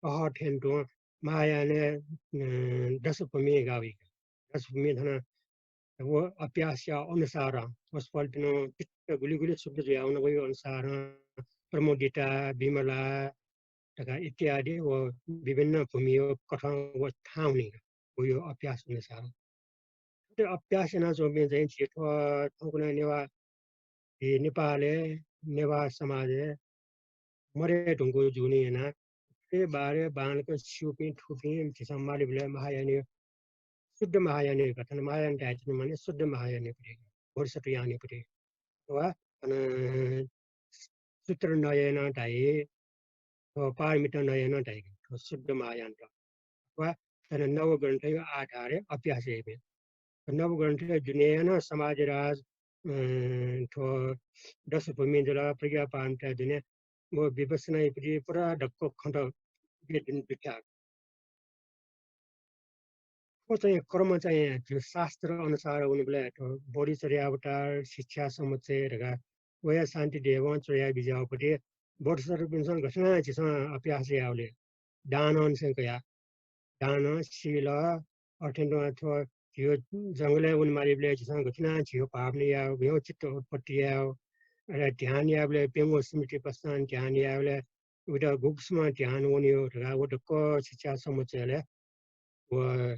अहः थें तुं महायानय्, अ, दशभूमि गाः वइ। दशभूमि धन व अभ्यासया अनुसारं वसपोलपिनिगु चित्त गुलि गुलि शुद्ध जुयावनीगु अनुसारं प्रमुदिता, विमला धकाः इत्यादि व विभिन्न भूमिया कथं व थाहां वनी का, वया अभ्यास अनुसारं। थथे अभ्यास यानाच्वंपिं चाहिँ झी थ्व थौंकन्हय् नेवाः, झी नेपालय् नेवाः समाजय् मदये धुंकूगु जूगुलिं यानाः थ्वया बारे बांलाक स्यूपिं थुपिं झीसं मालीबलय् महायानया, शुद्ध महायानया, थन महायान धायेतिनि माने शुद्ध महायानया पति, बोधिसत्व यानया पति। वा अन सूत्र नयनं धाइ, अ, पारमिता नयनं धाइ, थ्व शुद्ध महायानत। वा अन नवग्रन्थया आधारय् अभ्यास याइपिं। नवग्रन्थया दुनें नं समाधिराज, अ, थ्व दशभूमि जुल, प्रज्ञापारमिता दुने, व विपश्यनाया पति पुरा दक्व खँत उके दुने दुथ्याः। थ्व चाहिँ क्रम चाहिँ झी शास्त्र अनुसार वनीबलय् थ्व बोधिचर्यावतार, शिक्षा समुच्चय धकाः वया शान्तिदेवं च्वया बिज्याःगु पति बोधिसत्वपिन्सं गथे यानाः झीसं अभ्यास यायेगु ले। दानं निसें कयाः, दान, शील, अथें तुं थ्व झीगु जंगलय् वने मालीबलय् झीसं गथे यानाः झीगु भावना यायेगु, गय् चित्त उत्पत्ति यायेगु, अले ध्यान यायेबलय् प्यंगू स्मृति पश्चां ध्यान यायेबलय् उइत गुगुसुम्ह ध्यान वनीगु धकाः व दक्व शिक्षा समुच्चयलय् व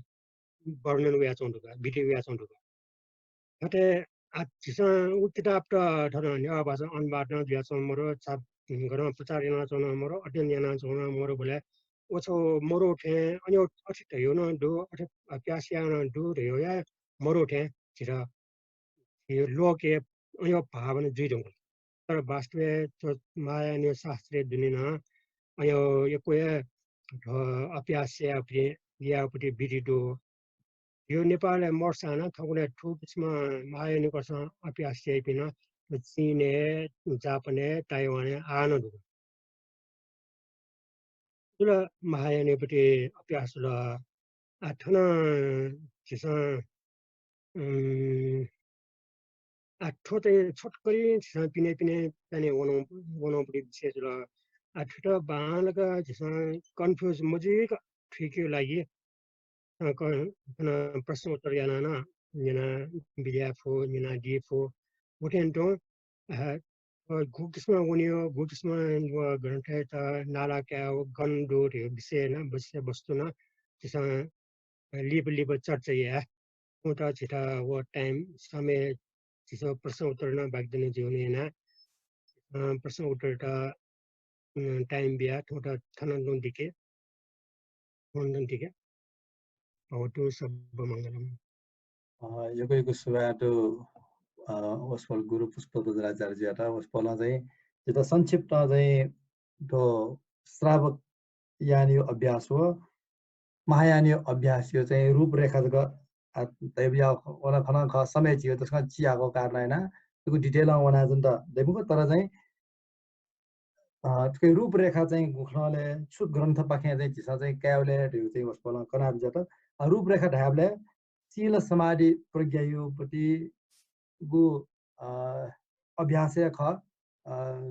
वर्णन वयाच्वंगु दु का, विधि वयाच्वंगु दु का। थथे, आ, झीसं उ किताबत थन नेवाः भाषां अनुवाद नं जुयाच्वंगु मरु, छाप, गनं प्रचार यानाच्वंगु मरु, अध्ययन यानाच्वंगु मरुबलय् व छगू मरु थें, अन अथे धयागु नं दु, अथे अभ्यास याःगु नं दु धयागु हे मरु थें झीत यो लोकय् अन भावना जुइ धुंकल। तर वास्तवय् थ्व महायानया शास्त्रया दुने नं अन यक्व हे, अ, अभ्यास यायेगु पति, यायेगु पति विधि दु। यो नेपालय् मरुसां नं थौंकन्हय् थुकिसिमं महायानया कथं अभ्यास याइपिं नं चीनय्, जापानय्, ताइवानय् आः नं दु। जुल महायानया पति अभ्यास जुल। आ, थन झीसं, उम्, आ, थ्व चाहिँ छोटकरी झीसं पिने पिने पिने वनं, वनं पति विषय जुल। आ, थुइत बांलाक झीसं confuse मजुइक थुइकेगु लागि अ, क-, अन प्रश्नोत्तर यानाः नं न्यना बिज्याये फु, न्यनादी फु। उथें तुं, अ, अ, गुकिसिमं वनीगु, गुकिसिमं व ग्रन्थय् त नाला कायेगु, गन दु धइगु विषय नं, विषय वस्तु नं झीसं, अ, लिपा लिपा चर्चा याये। उत झीत व time, समय झीसं प्रश्न उत्तर नं बाकि दनि जुइ याना, अ, प्रश्न उत्तरत, अ, time बिया थौंकन्हय् थन तुं दिके, थन तुं दिके। भवतु सब्ब मंगलम्। अ, यक्व यक्व सुभाय् दु, अ, वसपोल गुरु पुष्प बज्राचार्यजुयात। वसपोलं चाहिँ जितः संक्षिप्त चाहिँ थ्व श्रावक यानयो अभ्यास व महायानयो अभ्यासयो चाहिँ रूपरेखा जक, अ, धयाबिज्याः। वं खना खः समय झीगु तसकं चियागु कारणं यानाः थुगु detail-ं वनाच्वनेत दइमखु, तर चाहिँ अ, थुकी रूपरेखा चाहिँ गुखनले छु ग्रन्थपाखें चाहिँ झीसं चाहिँ कायेबलय् धइगु चाहिँ वसपोलं कनाबिज्यात। अ, रूपरेखा धायेबलय् शील समाधि प्रज्ञायो पति गु, अ, अभ्यासय् खः, अ,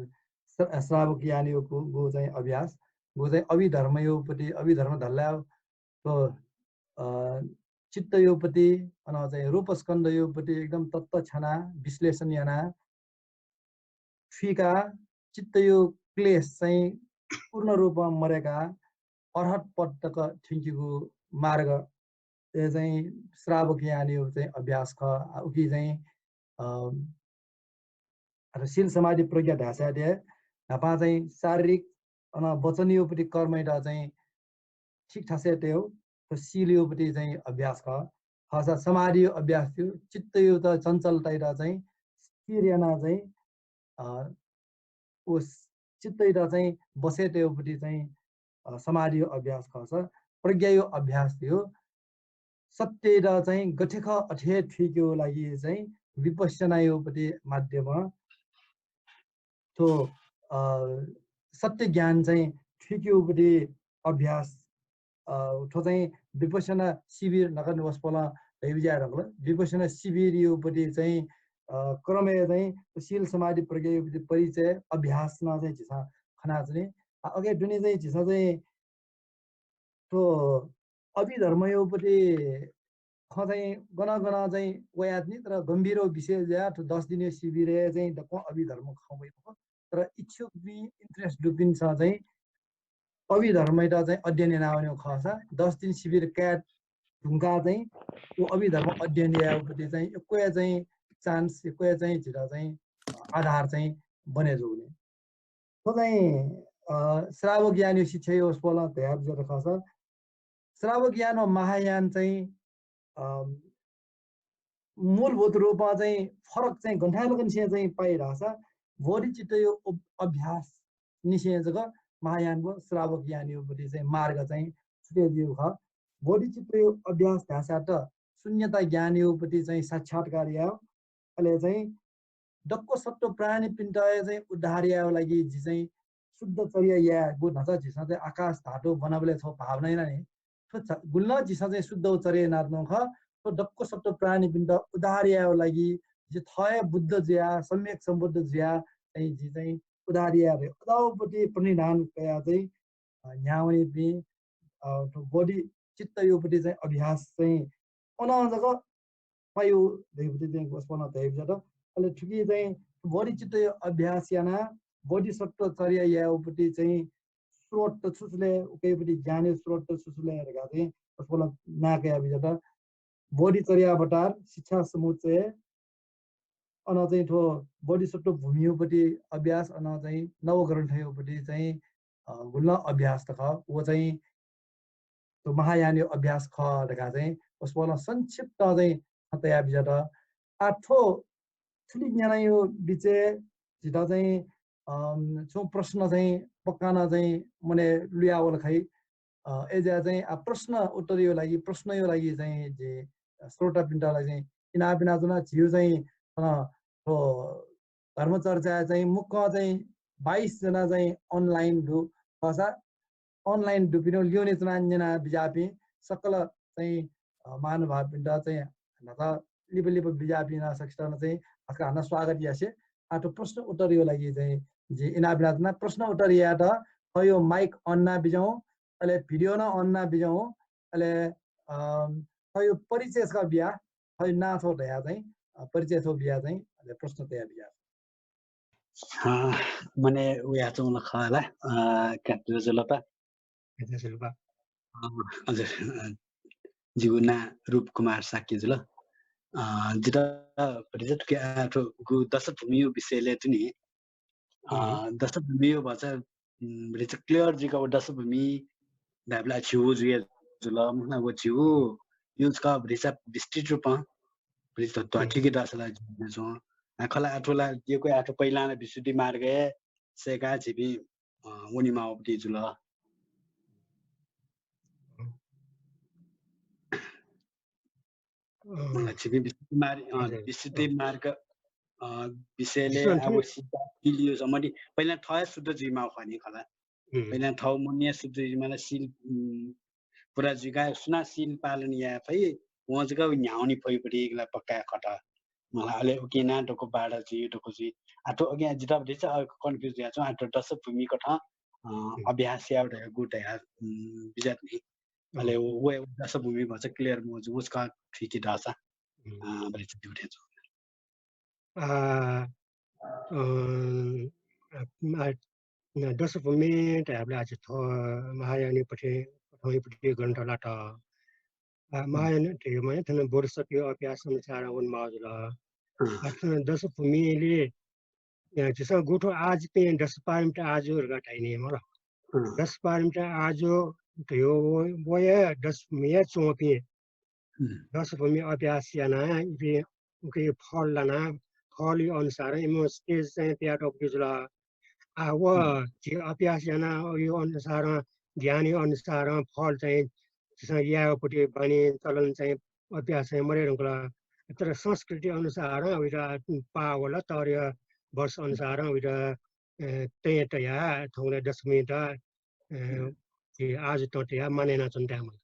श्रा-, श्रावक यानयो गु, गु चाहिँ अभ्यास, गु चाहिँ अभिधर्मयो पति, अभिधर्म धल्लायो तो, अ, चित्तयो पति, अन चाहिँ रूपस्कन्धयो पति एकदम तत्त छ्याना विश्लेषण याना थुइका चित्तयो क्लेश चाहिँ पूर्ण रूपं मरय्का अर्हत पद तक थ्यंकीगु मार्ग ए चाहिँ श्रावक यानयो चाहिँ अभ्यास खः। आ, उकी चाहिँ, अ, अ, शील समाधि प्रज्ञा धाःसा दे न्हापां चाहिँ शारीरिक अन वचनयो पति कर्मयात चाहिँ ठीक ठासय् तयेगु, थ्व शीलयो पति चाहिँ अभ्यास खः। खःसा समाधियो अभ्यास थ्यू, चित्तयो त चञ्चलतायात चाहिँ स्थिर याना चाहिँ, अ, व चित्तयात चाहिँ बसय् तयेगु पति चाहिँ, अ, समाधियो अभ्यास खःसा प्रज्ञायो अभ्यास थ्यू। सत्ययात चाहिँ गथे खः अथे हे थुइकेगु लागि चाहिँ विपश्यनायो पति माध्यमं थ्व, अ, सत्य ज्ञान चाहिँ थुइकेगु पति अभ्यास, अ, थ्व चाहिँ विपश्यना शिविर न्हापा वसपोलं धयाबिज्याये धुंकल। विपश्यना शिविरयो पति चाहिँ, अ, क्रमय् चाहिँ शील समाधि प्रज्ञायो पति परिचय अभ्यास नं चाहिँ झीसं खनाच्वनी। आ, अले दुने चाहिँ झीसं चाहिँ थ्व अभिधर्मयो पति खँ चाहिँ गन गन चाहिँ वयाच्वनी, तर गम्भीर विषय जुयाः थ्व दस दिनयो शिविरय् चाहिँ दक्वं अभिधर्म खँ वइ मखु। तर इच्छुकपिं, interest दुपिन्सं चाहिँ अभिधर्मयात चाहिँ अध्ययन यानावनेगु खःसा दस दिन शिविर काये धुंकाः चाहिँ व अभिधर्म अध्ययन यायेगु पति चाहिँ यक्व हे चाहिँ chance, यक्व हे चाहिँ झीत चाहिँ आधार चाहिँ बने जूगुलिं। थ्व चाहिँ, अ, श्रावक यानयो शिक्षायो वसपोलं धयाबिज्यात खःसा श्रावक यान व महायान चाहिँ, अ, मूलभूत रूपं चाहिँ फरक चाहिँ गन थाय् लकनिसें चाहिँ पाइ धाःसा बोधिचित्तयो अभ-, अभ्यास निसें जक महायान व श्रावक यानयो पति चाहिँ मार्ग चाहिँ छुटे जुइगु खः। बोधिचित्तयो अभ्यास धाःसा त शून्यता ज्ञानयो पति चाहिँ साक्षात्कार यायेगु, अले चाहिँ दक्व सत्त्व प्राणीपिन्त हे चाहिँ उद्धार यायेगु लागि जि चाहिँ शुद्ध चर्या यायेगु न्हाचः झीसं चाहिँ आकाश धातु ब्वनाबलय् थ्व भावना याना नि। थ्व झ-, गुलिं झीसं चाहिँ शुद्ध चर्या यानातःगु खः। थ्व दक्व सत्त्व प्राणीपिन्त उद्धार यायेगु लागि जि थः हे बुद्ध जुयाः, सम्यक सम्बुद्ध जुयाः चाहिँ जि चाहिँ उद्धार याये धयागु पति प्रणिधान कयाः चाहिँ, अ, न्ह्यावनीपिं, अ, थ्व बोधिचित्तयो पति चाहिँ अभ्यास चाहिँ अनं जक पायु धइगु पति चाहिँ वसपोलं धयाबिज्यात। अले थुकी चाहिँ बोधिचित्तयो अभ्यास यानाः बोधिसत्त्व चर्या यायेगु पति चाहिँ स्रोत त छु छु ले, उकियो पति ज्ञानयो स्रोत त छु छु ले धकाः चाहिँ वसपोलं नां कयाबिज्यात। बोधिचर्यावतार, शिक्षा समुच्चय, अन चाहिँ थ्व बोधिसत्त्व भूमियो पति अभ्यास, अन चाहिँ नवग्रन्थयो पति चाहिँ, अ, गुलिं अभ्यास त खः, व चाहिँ थ्व महायानयो अभ्यास खः धकाः चाहिँ वसपोलं संक्षिप्त चाहिँ तयाबिज्यात। आ, थ्व थुलि न्यनायो बिचय् झीत चाहिँ, अम, छुं प्रश्न चाहिँ पक्का नं चाहिँ मनय् लुयावल खइ। अ, अय्‌जुया चाहिँ आ प्रश्न उत्तरयो लागि, प्रश्नयो लागि चाहिँ जि श्रोतापिन्त लागि चाहिँ इनाप यानाच्वना। झीयो चाहिँ अन थ्व धर्मचर्चाय् चाहिँ मुक्कं चाहिँ बाइस जना चाहिँ online दु खःसा online दुपिनिगु ल्यूने च्वनाः न्यना बिज्याःपिं सकल चाहिँ, अ, महानुभावपिन्त चाहिँ न्हाचः लिपा लिपा बिज्याःपिं नं सकसितं नं चाहिँ हाकनं हानं स्वागत यासें। आ, थ्व प्रश्न उत्तरयो लागि चाहिँ जि इनाप यानाच्वना। प्रश्न उत्तर यायेत थःयो mic on याना बिज्याहुँ, अले video नं on याना बिज्याहुँ, अले, अम, थःयो परिचय छकः बिया, थःयो नां छगू धयाः चाहिँ, अ, परिचय छगू बियाः चाहिँ, अले प्रश्न तया बिज्याहुँ। अ, मनय् वयाच्वंगु खः ला, अ, कात्तु ज्वजलपा। ज्वजलपा। अ, हजुर, अ, जिगु नां रूपकुमार शाक्य जुल। अ, जितः भतिचा थुके आः थ्व गु दशभूमियो विषयलय् तुनि, अ, हम्म। दशभूमियो भचा, उम्, भतिचा clear जुइका व दशभूमि धायेबलय् झिउ जुया जुल, मखुला व झिउ use का भतिचा विस्तृत रूपं भतिचा ध्वा हम्म। थुइके दःसा ला जुया च्वं। आ, खला आः थ्व ला यक्व आः थ्व पहिलां ला विशुद्धि मार्गय् सय्काः झीपिं, अ, वनेमाःगु पति जुल। अँ। मला छिपिं विशुद्धि मार्ग, अँ, हजुर। विशुद्धि अँ। मार्ग, अ, विषयलय् जिसं आः थुलि व सिद्धान्त लियो सम्बन्धी पहिला थः हे शुद्ध जुइमाः खः नि खला। हम्म। पहिला थः मन हे शुद्ध जुइमाः ला शील, उम्, पुरा जुइका सुनां शील पालन याये फइ, वं जक न्ह्याउने फइ पति ला पक्का खः त। मला अले उकिं याना दक्व बाधा जुइ, दक्व जुइ। आः थ्व अकिं जितः भतिचा अ, confuse जुया च्वं, आः थ्व दशभूमि कथं, अ, हम्म। अभ्यास याये धयागु धया, उम्, बिज्यात नि। अले अँ। व, व दशभूमि भचा clear मजू, वसका थुइके दःसा, हम्म। अ, भतिचा दु थें च्वं। आ, अ, आ, न, दशभूमि धायेबलय् आः थ्व महायानयो पति, पति ग्रन्थ ला त। आ, हम्म। महायान धयागु माने थन बोधिसत्वयो अभ्यास अनुसारं वनेमाः जुल। हम्म। आ, थन दशभूमिलय्, अ, झीसं गु थ्व आः जिपिं दशपारमिता आः जू धकाः धाइ नि मला। हम्म। दशपारमिता आः जू धयागु व, व हे दशभूमिया च्वंपिं हम्म। दशभूमि अभ्यास यानाः इपिं उकी फल लानाः फलयो अनुसारं इमिगु stage चाहिँ तयातःगु जुल। आः व हम्म। झी अभ्यास यानाः यो अनुसारं, ज्ञानयो अनुसारं फल चाहिँ झीसं यायेगु पति बानी चलन चाहिँ अभ्यास चाहिँ मदये धुंकल। तर संस्कृति अनुसारं उइत पाः वल, तर वर्ष अनुसारं उइत, अ, तये तयाः थौंकन्हय् दशभूमित, अ, हम्म। झी आः जूतं तयाः मानय् यानाच्वने तायेमाल।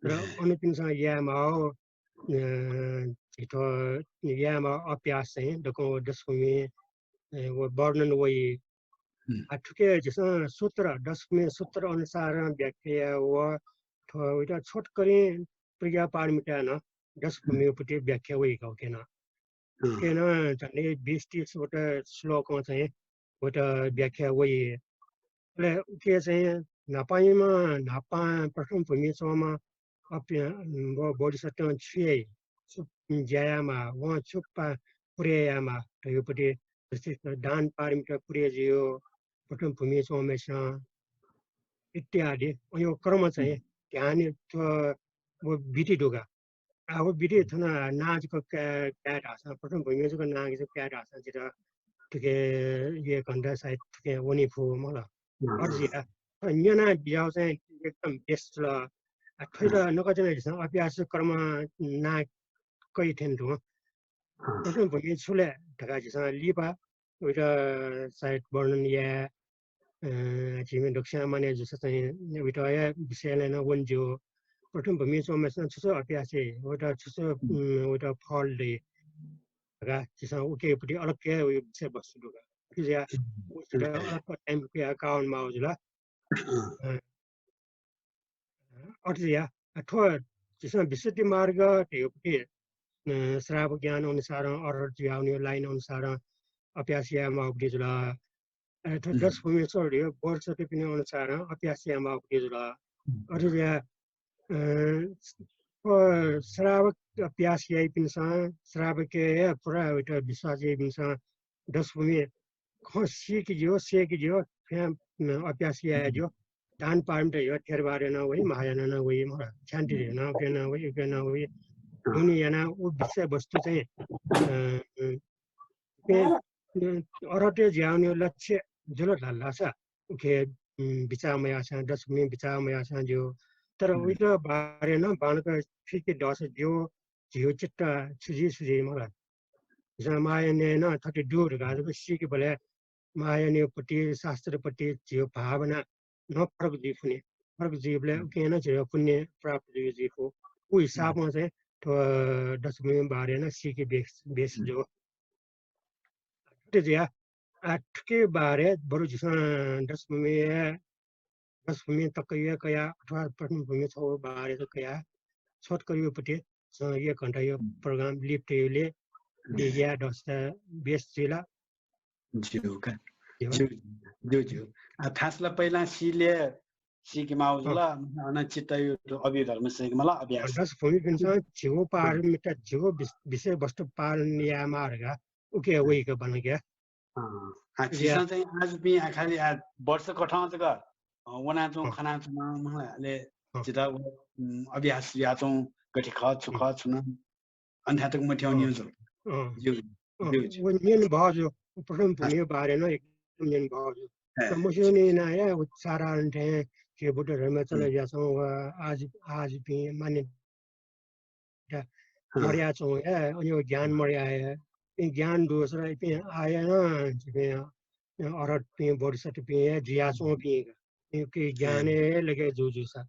तर हम्म। अनपिन्सं यायेमाःगु, अ, झीत यायेमाःगु अभ्यास चाहिँ दक्वं व दशभूमि, अ, व वर्णन वइ। हम्म। आ, थुके झीसं सूत्र, दशभूमि सूत्र अनुसारं व्याख्या यायेगु व थ्व उइत छोटकरीं प्रज्ञा पारमिताय् नं दशभूमियो पति व्याख्या वइ का उके नं। हम्म। उके नं झन्डै बिस तीस वटा श्लोकं चाहिँ वटा व्याख्या वइ। अले उके चाहिँ न्हापांनिम्ह, न्हापां प्रथम भूमिइ च्वंम्ह अप्य-, ब-, बोधिसत्वं छु याइ, छु ज्या यायेमाः, वं छु पा-, पुरे यायेमाः धयागु पति, जस्तै दान पारमिता पुरे जुइगु, प्रथम भूमिइ च्वंम्हय्सिनं इत्यादि। अयो क्रम चाहिँ हम्म। ध्यान थ्व व विधि दु का। आः व विधि हम्म। थन नां जक काये, काये धाःसां, प्रथम भूमिइ जक नां जक काये धाःसां जितः थुके एक घण्टा सायद थुके वने फु मला। हम्म। अथे जुया, थ्व न्यना बिज्याःगु चाहिँ एकदम best ल। आ, थ्वइत हम्म। नकतिनि झीसं अभ्यास क्रम नां कइ थें तुं। हम्म। प्रथम भूमि छु ले धकाः झीसं लिपा उइत सायद वर्णन याये, अ, झीपिं दक्वस्यां मानय् जूसा चाहिँ उइत हे विषयलय् नं वने ज्यू। प्रथम भूमिइ च्वंम्हय्सिनं छु छु अभ्यास याइ, उइत छु छु, हम्म। उम्, उइत फल दइ धकाः झीसं उके पति अलग हे विषयवस्तु दु का। अथे जुया, हम्म। उइत हम्म। अलग time कयाः का वनेमाःगु जुल। हम्म। अ, अथे जुया, अ, थ्व झीसं विशुद्धि मार्ग धयागु पति, अ, श्रावक ज्ञान अनुसारं, अर्हत जुयावनीगु line अनुसारं अभ्यास यायेमाःगु पति जुल। अ, थ्व हम्म। दशभूमिश्वर धयागु बोधिसत्वपिनि अनुसारं अभ्यास यायेमाःगु पति जुल। हम्म। अथे जुया, अ, थ्व श्रावक अभ्यास याइपिन्सं, श्रावकय् हे पुरा उइत विश्वास याइपिन्सं दशभूमि खँ सीके ज्यू, सय्के ज्यू, थुयां, अ, अभ्यास याये ज्यू। दान पारमिता धयागु थेरवादय् नं वइ, महायानय् नं वइ, मखु ला, शान्ति धयागु नं, उके नं वइ, उके नं वइ। अँ। दुने यानाः व विषयवस्तु चाहिँ, अ, अ, उके, अ, अर्हतय् जुयावनीगु लक्ष्य जुल धाल धाःसा, उके, उम्, बिचाः मयाःसां, दशभूमि बिचाः मयाःसां ज्यू। तर उम्। उइत बारे नं बांलाक सीके दःसा ज्यू, झीगु चित्त छु जुइ, छु जुइ, मखु ला। झीसं महायानय् नं थथे दु धकाः जक सीकेबलय् महायानयो पति, शास्त्रपति झीगु भावना नं फरक जुइ फुनि। फरक जुइबलय् हम्म। उकिं नं झीत पुण्य प्राप्त जुइ, जुइ फु। उ हिसाबं हम्म। चाहिँ थ्व दशभूमि बारे नं सीके बेस, बेस हम्म। जू। थथे जुया, आ, थुके बारे बरु झीसं दशभूमि दशभूमि तक हे कयाः अथवा प्रथम भूमि छगू बारे जक कयाः छोटकरीयो पति, अ, एक घण्टायो हम्म। program लिपतय्‌गुलिइ हम्म। लिज्या दःसा बेस जुइ ला? ज्यू का। ज्यू। ज्यू, ज्यू, ज्यू। आ, खास ला पहिलां सीलय् सीके माःगु जुल, अन चित्तया अभिधर्म सीके माल, अभ्यास। दश भूमि भिंसं झिगू पारमिता, झिगू विष-, विषयवस्तु पालन याये माः धकाः उके वइके बन क्या। अँ, आ, झीसं चाहिँ आजुपिं आ खालि आ वर्ष कथं जक, अ, वनाच्वं, खनाच्वं, अले जितः व, उम्, अभ्यास याच्वं, गथे खः, छु खः, छु नं, अन्थातक मथ्यंनियो जु। अँ। ज्यू, अँ, ज्यू, ज्यू। व न्यन भाजु, प्रथम भूमिया बारेनं एकदम न्यन भाजु। हे। त मस्यूनिं यानाः हे व साधारण थें झी बुद्ध धर्म चले ज्यासं व आज, आजुपिं मान्य त मर्याच्वं हे, अनि व ज्ञान मर्या हे। इपिं ज्ञान दुसा इपिं आः नं इपिं अरहतपिं, बोधिसत्वपिं हे जुयाच्वंपिं का। इपिं ज्ञान हे लगे जू जूसा।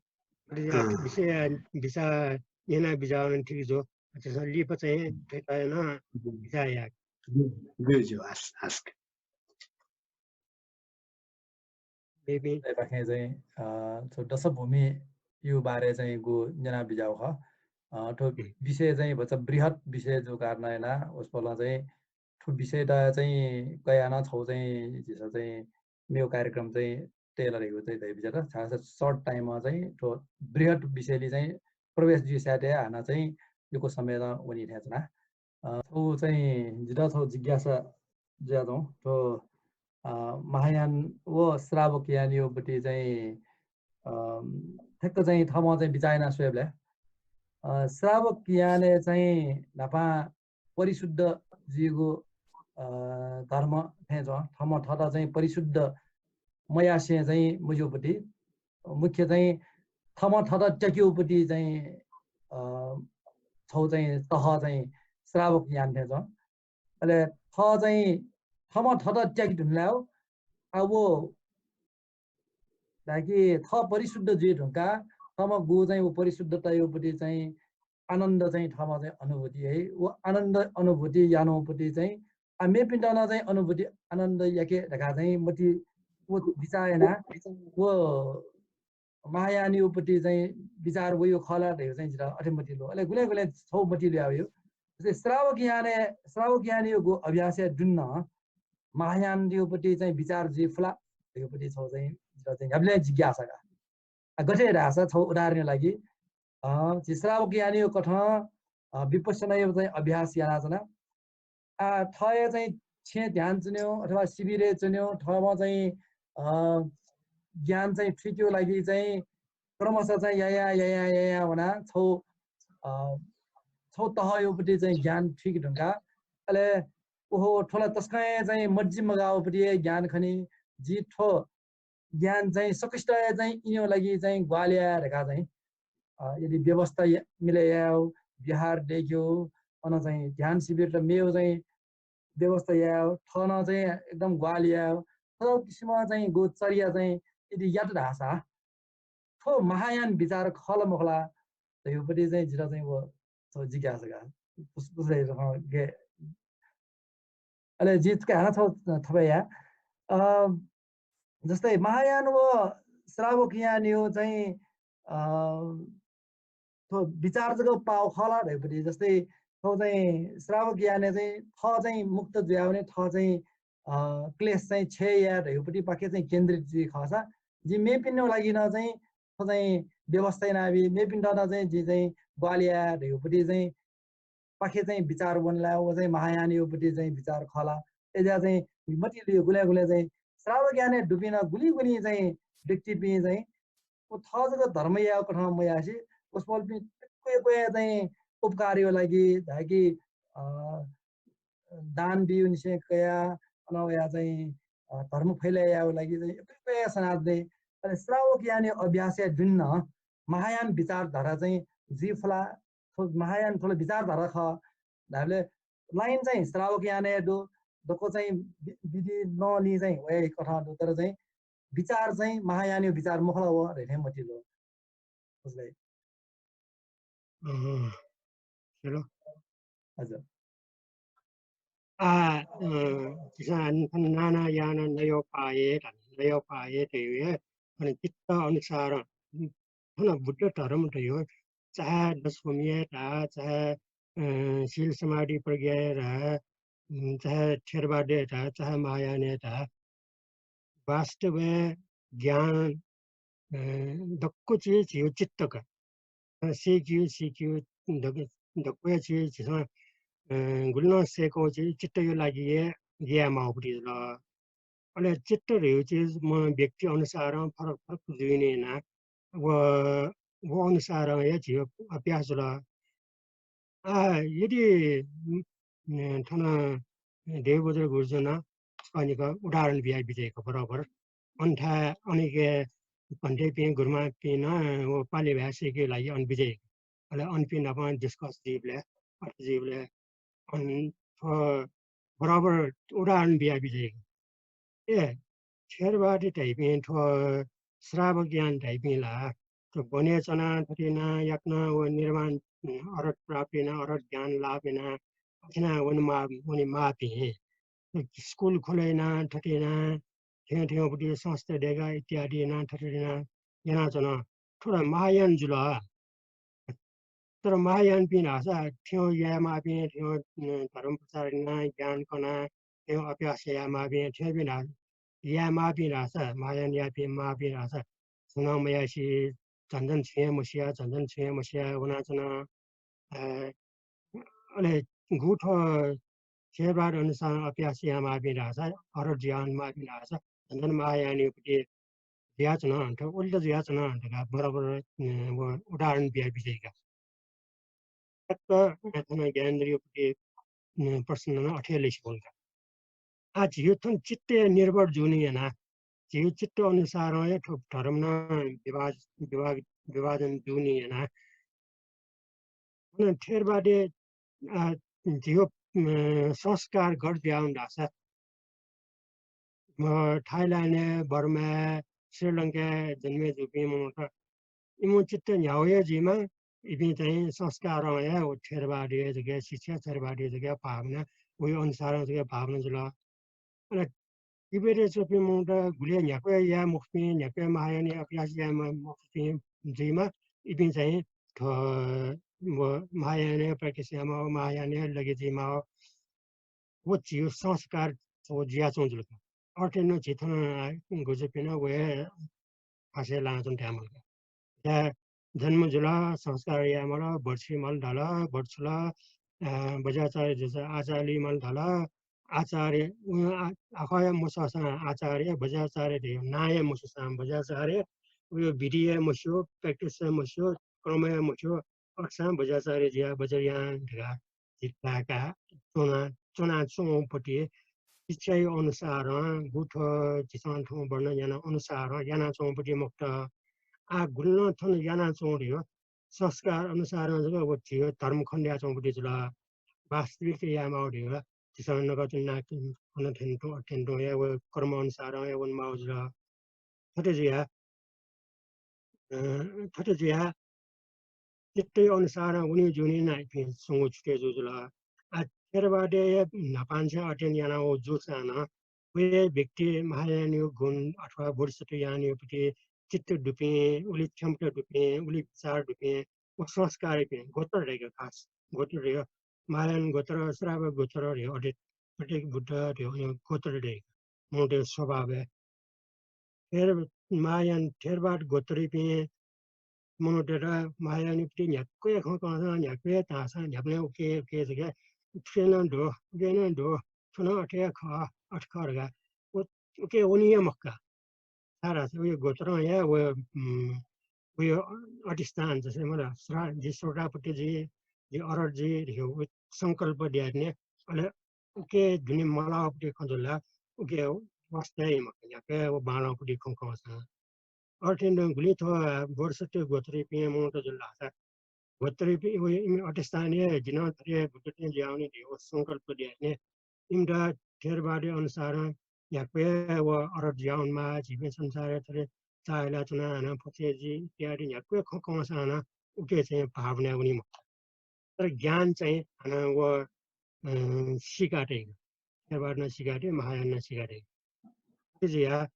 अले विषय बिचाः न्यना बिचाः नं ठीक जू। अथेसां लिपा चाहिँ थ्वयात नं बिचाः याये। ज्यू, ज्यू, आस-, आस्क। मेपिं। पाखें चाहिँ, अ, थ्व दशभूमिया बारे चाहिँ गु न्यना बिज्याउ खः। अ, थ्व विषय चाहिँ भचा बृहत् विषय जू कारणं यानाः वसपोलं चाहिँ थ्व विषयत चाहिँ कयाः नं छगू चाहिँ झीसं चाहिँ मेगु कार्यक्रम चाहिँ तयार यायेगु चाहिँ धयाबिज्यात। छाय्‌धाःसा short time-य् चाहिँ थ्व बृहत् विषयलय् चाहिँ प्रवेश जुइसाथं हानं चाहिँ यक्व समय नं वनी थें च्वना। अ, थ्व चाहिँ जितः थ्व जिज्ञासा जुयाच्वं। थ्व, अ, महायान व श्रावक यानया पति चाहिँ, अ, ठ्याक्क चाहिँ थःम्हं चाहिँ बिचाः याना स्वयेबलय्, अ, श्रावक यानय् चाहिँ न्हापां परिशुद्ध जुइगु, अ, धर्म थें च्वं। थःम्हं थःत चाहिँ परिशुद्ध मयासें चाहिँ मज्यूपति, मुख्य चाहिँ थःम्हं थःत त्याकेगुपति चाहिँ, अ, छगू चाहिँ तह चाहिँ श्रावक यान थें च्वं। अले थः चाहिँ थःम्हं थःत त्याके धुन लायेगु, आ, व धाय्‌कि थः परिशुद्ध जुइ धुंकाः थःम्हं गु चाहिँ व परिशुद्धतायापति चाहिँ आनन्द चाहिँ थःम्हं चाहिँ अनुभूति याइ। व आनन्द अनुभूति यानापति चाहिँ, आ, मेपिन्त नं चाहिँ अनुभूति आनन्द याके धकाः चाहिँ मति व बिचाः यानाः व महायानयापति चाहिँ बिचाः वइगु खः ला धइगु चाहिँ जितः अथे मतिइ लु। अले गुलें गुलें छगू मतिइ लुयावइगु। जस्तै श्रावक यानय्, श्रावक यानयागु अभ्यासय् दुने नं महायानयापति चाहिँ बिचाः जुइ फु ला धइगुपति छगू चाहिँ जितः चाहिँ न्ह्याबलें जिज्ञासा का। आ, गथे धाःसा छगू उदाहरणया लागि, अ, झी श्रावक यानयागु कथं, अ, विपश्यनायागु चाहिँ अभ्यास यानाच्वना। आ, थः हे चाहिँ छेँय् ध्यान च्वनेगु अथवा शिविरय् च्वनेगु, थःम्हं चाहिँ, अ, ज्ञान चाहिँ थुइकेगु लागि चाहिँ क्रमशः चाहिँ याया, याया, याया वनाः छगू, अ, छगू तहयापति चाहिँ ज्ञान थुइके धुंकाः, अले ओहो, थ्व ला तसकं हे चाहिँ मज्जि मगाःयापति हे ज्ञान खनी, जि थ्व ज्ञान चाहिँ सकसित हे चाहिँ इनेगु लागि चाहिँ ग्वाहालि याये धकाः चाहिँ, अ, यदि व्यवस्था या-, मिले यायेगु, विहार दयेकेगु, अन चाहिँ ध्यान शिविरत मेगु चाहिँ व्यवस्था यायेगु, थन चाहिँ एकदम ग्वाहालि यायेगु, थ्व किसिमं चाहिँ गु चर्या चाहिँ यदि यात धाःसा, थ्व महायान बिचाः खः ला मखु ला धइगुपति चाहिँ जितः चाहिँ व थ्व जिज्ञासा का। पुस-, पुछ्दै, अँ, गे-, अले जिं थुकी हानं छगू थप याये। अ, जस्तै महायान व श्रावक यानयागु चाहिँ, अ, थ्व बिचाः जक पाः खः ला धइगुपति, जस्तै थ्व चाहिँ श्रावक यानय् चाहिँ थः चाहिँ मुक्त जुयावने, थः चाहिँ, अ, क्लेश चाहिँ क्षय याये धइगुपति पाखे चाहिँ केन्द्रित जुइ खःसा, जिं मेपिनिगु लागि नं चाहिँ थ्व चाहिँ व्यवस्था यानाबी, मेपिन्त नं चाहिँ जिं चाहिँ ग्वाहालि याये धइगुपति चाहिँ पाखे चाहिँ बिचाः वन ला, व चाहिँ महायानयागुपति चाहिँ बिचाः खः ला। अय्‌जुया चाहिँ मतिइ लुइ गुलें गुलें चाहिँ श्रावक यानय् दुपिं नं गुलिं गुलिं चाहिँ व्यक्तिपिं चाहिँ व थः जक धर्म यायेगु कथं मयासे, वसपोलपिं यक्व यक्व हे चाहिँ उपकारया लागि धाय्‌कि, अ, दान बीगुनिसें कयाः, अन वयाः चाहिँ, अ, धर्म फैले यायेगु लागि चाहिँ यक्व यक्व हे सनातन दइ। अले श्रावक यानया अभ्यासय् दुने नं महायान बिचारधारा चाहिँ जुइ फु ला, थ्व महायान थ्व ला बिचारधारा खः धायेबलय् line चाहिँ श्रावक यानय् दु, दक्व चाहिँ वि-, विधि नंलिं चाहिँ वये कथं दु, तर चाहिँ बिचार चाहिँ महायानया बिचार मखु ला व धइथें मतिइ लु। बुझ्ले? अँ, हेलो। हजुर। आ, अँ, झीसं नाना यान नयोपाये धाल, नयोपाये धइगु हे, अन चित्त अनुसार, अन बुद्ध धर्म धइगु, चाहे दशभूमि हे धाः, चाहे, अँ, शील समाधि प्रज्ञा हे धाः, उम्, चाहे थेरवाद हे धाः, चाहे महायान हे धाः, वास्तवय् ज्ञान दक्व चिज झीगु चित्त का। अ, सीकियु, सीकियु दक-, दक्व हे चिज झीसं, अ, गुलि नं सय्‌कः चिज चित्तया लागि हे याये माःगु पति जुल। अले चित्त धइगु चिज म व्यक्ति अनुसारं फरक फरक जुइने याना व, व अनुसारं हे झीगु अभ्यास जुल। आ, यदि, उम्, थन देवबज्र गुरुजुं नं छकः निकः उदाहरण बिया बिज्याइगु बराबर। अन थाय् अनेक भन्तेपिं गुरुमापिं नं व पालि भाय् सीकेगु लागि अन बिज्याइगु। अले अनपिं नाप discuss जुइबलय्, अथे जुइबलय् अन थ्व बराबर उदाहरण बिया बिज्याइगु। ए, थेरवादी धाइपिं थ्व श्रावक यान धाइपिं ला थ्व वनय् च्वनाः थथे यानाः याकनं व निर्वाण, उम्, अरहत प्राप्त यानाः अरहत ज्ञान लाभ यानाः अथे यानाः वने माः, वने माःपिं। थ्व स्कुल खोले यानाः थथे यानाः थ्यं थ्यंपति संस्था दय्‌काः इत्यादि यानाः थथे यानाः यानाच्वन। थ्व ला महायान जुल। तर महायानपिं धाःसा थ्यं याये माःपिं, थ्यं, अ, धर्म प्रचार यानाः, ज्ञान कनाः, थ्यं अभ्यास याये माःपिं, थ्यंपिं धाः-, याये माःपिं धाःसा, महायान याःपिं माःपिं धाःसा, छुं नं मयासें, झन झन छुं हे मस्याः, झन झन छुं हे मस्याः वनाच्वन। अ, अले गु थ्व थेरवाद अनुसार अभ्यास याये माःपिं धाःसा, अरहत जुया वने माःपिं धाःसा, झन झन महायानया पति जुयाच्वन, थ्व उल्टा जुयाच्वन धकाः बराबर, अ, व उदाहरण बिया बिज्याइगु। ठ्याक्क, अ, थन ज्ञानेन्द्रया पति, अ, प्रश्न नं अथे हे लसि वल का। आ, झीगु थन चित्तय् निर्भर जूनिं यानाः, झीगु चित्त अनुसारं हे थ्व धर्म नं विभाज-, विभाग-, विभाजन जूनिं यानाः, अन थेरवादय्, अ, झीगु, अ, संस्कार गथे जुया वन धाःसा, अ, थाइल्यान्डय्, बर्माय्, श्रीलंकाय् जन्मे जूपिं मनूत, इमिगु चित्त न्ह्यागु हे जुइमा, इपिं चाहिँ संस्कारं हे व थेरवादी जक हे शिक्षा, थेरवादी जक हे भावना, उगु अनुसारं जक हे भावना जुल। अले तिब्बतय् च्वंपिं मनूत गुलि हे न्ह्याक्व हे याये मखुपिं, न्ह्याक्व हे महायानया अभ्यास याये म-, मखुपिं जुइमा, इपिं चाहिँ थ्व व महायानया practice यायेमाः, महायानया लागि जुइमाः। व झीगु संस्कार व जुयाच्वंगु जुल का। अथे नं झी थन गुरुजुपिं नं व हे थासय् लानाच्वन धायेमाल का। झन झन जुल, संस्कार यायेमाल, व्रत छुइमाल धाल, व्रत छुल, अ, बज्राचार्य जुयाः आचार्य लुइमाल धाल, आचार्य, अ, आ-, आखः हे मसःसां आचार्य, बज्राचार्य धइगु नां हे मस्यूसां बज्राचार्य, उगु विधि हे मस्यू, practice हे मस्यू, क्रम हे मस्यू, अथेसां बज्राचार्य जुयाः बज्रयान धकाः झी धायेकाः च्वना, च्वनाच्वंगु पति शिक्षाया अनुसारं, गु थ्व झीसं थौं वर्णन याना अनुसारं यानाच्वंगु पति मखुत। आः गुलि नं थन यानाच्वंगु धइगु संस्कार अनुसारं जक व झीगु धर्म खण्ड यानाच्वंगु पति जुल। वास्तविक यायेमाःगु धइगु झीसं नकतिनि अन थ्यंतुं, अथ्यंतुं हे व क्रम अनुसारं हे वनेमाःगु जुल। थथे जुयाः, अ, थथे जुयाः चित्तया अनुसारं वनी जूनिं यानाः इपिं स्वंगू छुटे जू जुल। आ, थेरवादय् हे न्हापांनिसें अध्ययन यानाः वःगु जूसां नं, व हे व्यक्ति महायानया गुण अथवा बोधिसत्व यानया पति चित्त दुपिं, उलि क्षमता दुपिं, उलि विचार दुपिं, व संस्कार दुपिं, गोत्र धइगु खास, गोत्र धइगु, महायान गोत्र, श्रावक गोत्र धइगु, अद्वैत, अद्वैत बुद्ध धइगु गोत्र धइगु मनूतय् स्वभावय् थेर-, महायान थेरवाद गोत्रयापिं मनूतय्त महायानया पति न्ह्याक्व हे खँ कंसां, न्ह्याक्व हे धाःसां, न्ह्याबलें उके, उके जक, थुके नं दु, उके नं दु, थ्व नं अथे हे खः, अथे खः धकाः उ-, उके वनी हे मखु का। छाय्धाःसा उगु गोत्रं हे व, उम्, उगु अधिष्ठान, जस्तै मला, श्रा-, जि श्रोतापत्ति जुइ, जि अरहत जुइ धइगु संकल्प दयाच्वनी, अले उके दुने मलाःगु पति खँ जुल ला, उके वास्ता हे मखु, न्ह्याक्व हे व बांलाःगु पति खँ कंसां। अथे नं गुलि थ्व बोधिसत्व गोत्रयापिं मनूत जुल धाःसा, गोत्रयापिं व इमि अधिष्ठान हे जि नं थथे बुद्ध थें जुयावनी धइगु संकल्प दयाच्वनी। इमित थेरवादी अनुसारं न्ह्याक्व हे व अरहत जुयावनेमाः, झीपिं संसारय् थथे चाःहिला च्वनाः हानं फसे जुइ इत्यादि न्ह्याक्व हे खँ कंसां नं उके चाहिँ भावनाय् वनी मखु। तर ज्ञान चाहिँ हानं व, अ, सीकातइ। थेरवादं सीकातइ, महायानं सीकातइ। अथे जुयाः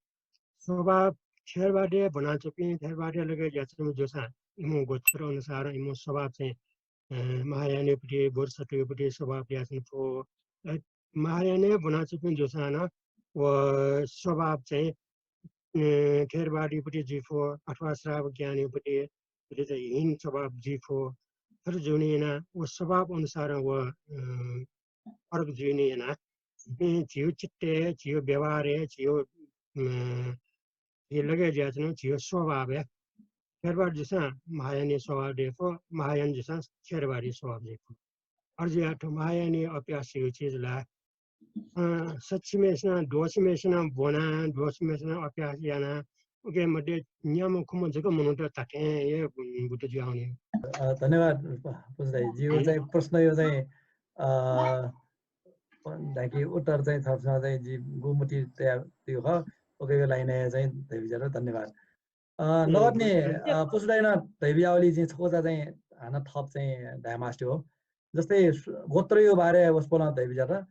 स्वभाव थेरवादय् ब्वनाच्वंपिं, थेरवादय् लगे जुयाच्वंपिं जूसां इमिगु गोत्र अनुसारं इमिगु स्वभाव चाहिँ, अ, महायानया पति, बोधिसत्वया पति स्वभाव जुयाच्वंगु। अ, महायानय् ब्वनाच्वंपिं जूसां नं व स्वभाव चाहिँ थेरवादीपट्टि जुइफु अथवा श्रावक ज्ञानीपट्टि, थुलि चाहिँ हीन स्वभाव जुइफु। थथे जुनि याना व स्वभाव अनुसार व, अ, फरक जुनि याना। अ, झीयो चित्तय्, झीयो व्यवहारय्, झीयो, अ, झी लगे जुयाच्वंगु झीयो स्वभावय्। थेरवाद जूसां महायानी स्वभाव जुइफु, महायान जूसां थेरवादी स्वभाव जुइफु। अथे जुयाः थ्व महायानी अभ्यास धइगु चिज ला, अ, सच्छिम्हेसिनं, द्वःछिम्हेसिनं ब्वना, द्वःछिम्हेसिनं अभ्यास याना, उके मध्ये न्याम्ह खुम्ह जक मनूत धात्थें हे बुद्ध जुयावनी। अ, धन्यवाद, प-, पुजु दाइ। जिगु चाहिँ प्रश्नयो चाहिँ, अ, धाय्‌कि उत्तर चाहिँ थःपिन्सं चाहिँ जिगु मतिइ तयातयागु खः। उकेयो लाइनय् चाहिँ धयाबिज्यात धन्यवाद। अ, नकतिनि, अ, पुजु दाइनं धयाबिज्यावलि जिं छकूचा चाहिँ हानं थप चाहिँ धायेमास्ति हो। जस्तै सु-, गोत्रयो बारे वसपोलं धयाबिज्यात।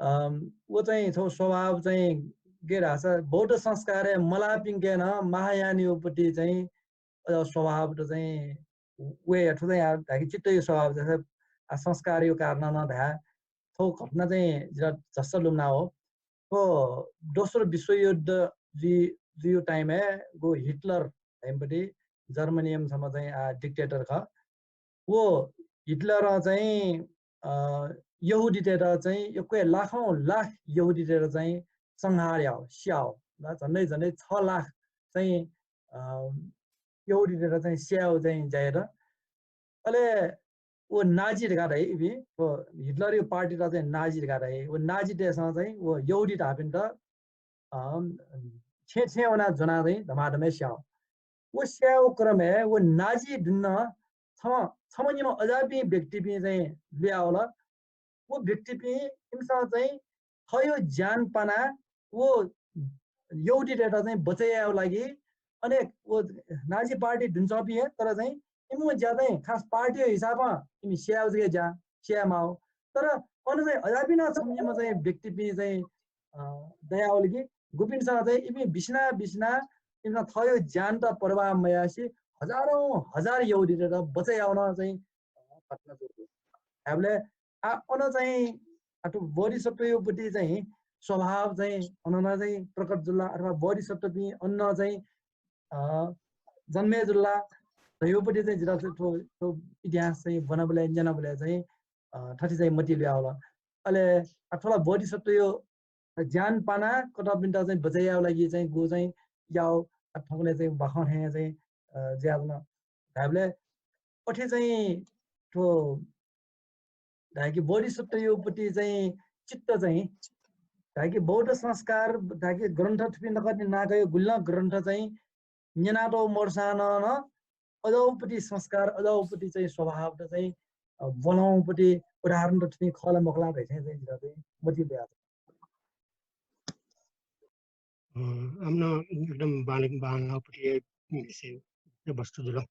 अम, व चाहिँ छगू स्वभाव चाहिँ गय् धाःसा बौद्ध संस्कारय् मलाःपिन्के नं महायानयोपट्टि चाहिँ, अ, स्वभावत चाहिँ व हे थ्व चाहिँ आ, धाय्‌कि चित्तयो स्वभाव जैसे, आ, संस्कारयो कारणं नं धाये। थ्व घटना चाहिँ जितः झस्स लुमना हो। थ्व दोस्रो विश्वयुद्ध जुइ, जुइयो time-य् गु हिटलर धाइम्हपट्टि जर्मनीया छम्ह चाहिँ, आ, dictator खः। व हिटलरं चाहिँ, अ, यहुदीतय्‌त चाहिँ यक्व लाखौं लाख यहुदीतय्‌त चाहिँ संहार याः, स्याः। ल, झन्डै झन्डै छ लाख चाहिँ, अ, यहुदीतय्‌त चाहिँ स्यायेगु चाहिँ ज्या यात। अले व नाजी धकाः धाइ इपिं, व हिटलरयो पार्टीत चाहिँ नाजी धकाः धाइ। व नाजीतय्‌सं चाहिँ व यहुदी धाःपिन्त, अ, छेँ छेँ वनाः ज्वनाः चाहिँ धमाधम हे स्याः। व स्यायेगु क्रमय् व नाजी दुने छम्ह, छम्ह निम्ह अज्याःपिं व्यक्तिपिं चाहिँ लुयावल। व व्यक्तिपिं इमिसं चाहिँ थःयो ज्यान पानाः व यहुदीतय्‌त चाहिँ बचय् यायेगु लागि अनेक व नाजी पार्टी दुने च्वंपिं हे, तर चाहिँ इमिगु ज्या चाहिँ खास पार्टीयो हिसाबं इमि स्यायेगु जक ज्या, स्याये माःगु। तर अन चाहिँ अज्याःपिं नं छम्ह निम्ह चाहिँ व्यक्तिपिं चाहिँ, अ, दयावल कि गुपिन्सं चाहिँ इपिं बिसिना बिसिना इमिसं थःयो ज्यानत पर्वाह मयासें हजारौं हजार यहुदीतय्‌त बचय् यावनं चाहिँ, अ, घटना जुल। धायेबलय् आ, अन चाहिँ आ, थ्व बोधिसत्वयोपट्टि चाहिँ स्वभाव चाहिँ अन नं चाहिँ प्रकट जुल अथवा बोधिसत्वपिं अन नं चाहिँ, अ, जन्मे जुल धयोपट्टि चाहिँ जितः चाहिँ थ्व, थ्व इतिहास चाहिँ ब्वनाबलय्, न्यनाबलय् चाहिँ, अ, थथे चाहिँ मतिइ लुयावल। अले आ, थ्व ला बोधिसत्वयो ज्यान पानाः कतःपिन्त चाहिँ बचय् यायेगु लागि चाहिँ गु चाहिँ याःगु, आ, थौंकन्हय् चाहिँ बाखं थें चाहिँ, अ, जुयाच्वन। धायेबलय् अथे चाहिँ थ्व धाय्‌कि बोधिसत्वयोपट्टि चाहिँ चित्त चाहिँ धाय्‌कि बौद्ध संस्कार धाय्‌कि ग्रन्थ थुपिं नकतिनि नाकयो गुलिं ग्रन्थ चाहिँ न्यनातःगु मदुसां नं, नं अज्याःगुपट्टि संस्कार, अज्याःगुपट्टि चाहिँ स्वभावत चाहिँ, अ, ब्वनागुपट्टि उदाहरण त थुपिं खः ला मखु ला धइथें चाहिँ जितः चाहिँ मतिइ लुयाच्वन। अ, आम नं एकदम बांलाक, बांलाःगुपट्टि विषय, वस्तु जुल।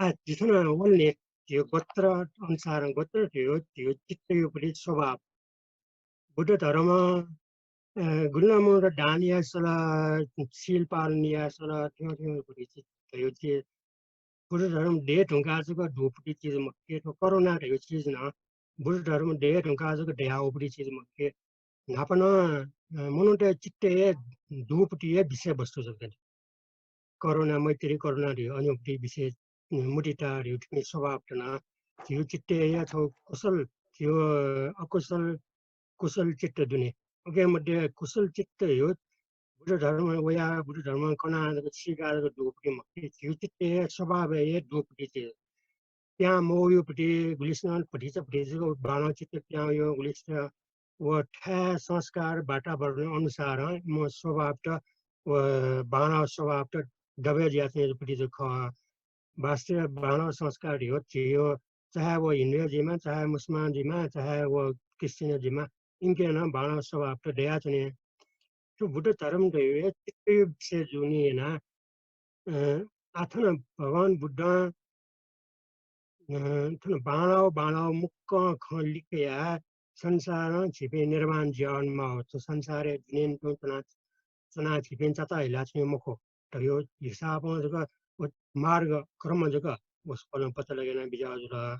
आ, जिथन वने, झीयो गोत्र अनुसार, गोत्र धयो, झीयो चित्तयोपट्टि स्वभाव। बुद्ध धर्म, अ, गुलिं नं मनूत दान याये सल, शील पालन याये सल, थ्यंथ्यंपट्टि चिज धयो चिज। बुद्ध धर्म दये धुंकाः जक दुपट्टि चिज मखु, थ्व कोरोना धयो चिज नं बुद्ध धर्म दये धुंकाः जक दयावःपट्टि चिज मखु। न्हापा नं, अ, मनूतय् चित्तय् दुपट्टि हे विषय वस्तु जक। करुणा, मैत्री, करुणा धयो अन्योपट्टि विषय, अ, मुदिता धयो थुपिं स्वभावत नं झीयो चित्तय् हे छगू कुशल, झीयो अकुशल, कुशल चित्त दुने। उके मध्ये कुशल चित्त धयो बुद्ध धर्म वयाः, बुद्ध धर्म कनाः जक सीकाः जक दुपट्टि मखु, झीयो चित्तय् हे स्वभावय् हे दुपट्टि चिज। प्यां मवयोपट्टि, गुलिसिनं भतिचा भतिचाक बांलाःगु चित्त प्यां वयो, गुलिसिनं व थाय् संस्कार वातावरण अनुसारं इमिगु स्वभावत व बांलाःगु स्वभावत दबय् जुयाच्वंगुपट्टि जक खः। वास्तवय् बांलाःगु संस्कार धयो, धयो, चाहे व हिन्दू जुइमा, चाहे मुसलमान जुइमा, चाहे व क्रिश्चियन जुइमा, इमिके नं बांलाःगु स्वभावत दयाच्वनी। थ्व बुद्ध धर्म धयो हे चित्तयो विषय जूनि याना, अ, आः थन भगवान बुद्धं, अ, थन बांलाःगु, बांलाःगु मुक्कं खँ लिकयाः संसारं झीपिं निर्वाण जुयावनेमाः, थ्व संसारय् दुनें तुं च्वना, च्वनाः झीपिं चाचाः हिलाच्वने मखु धयो हिसाबं जक व मार्ग, क्रम जक वसपोलं पचः लगे याना बिज्याः जुल।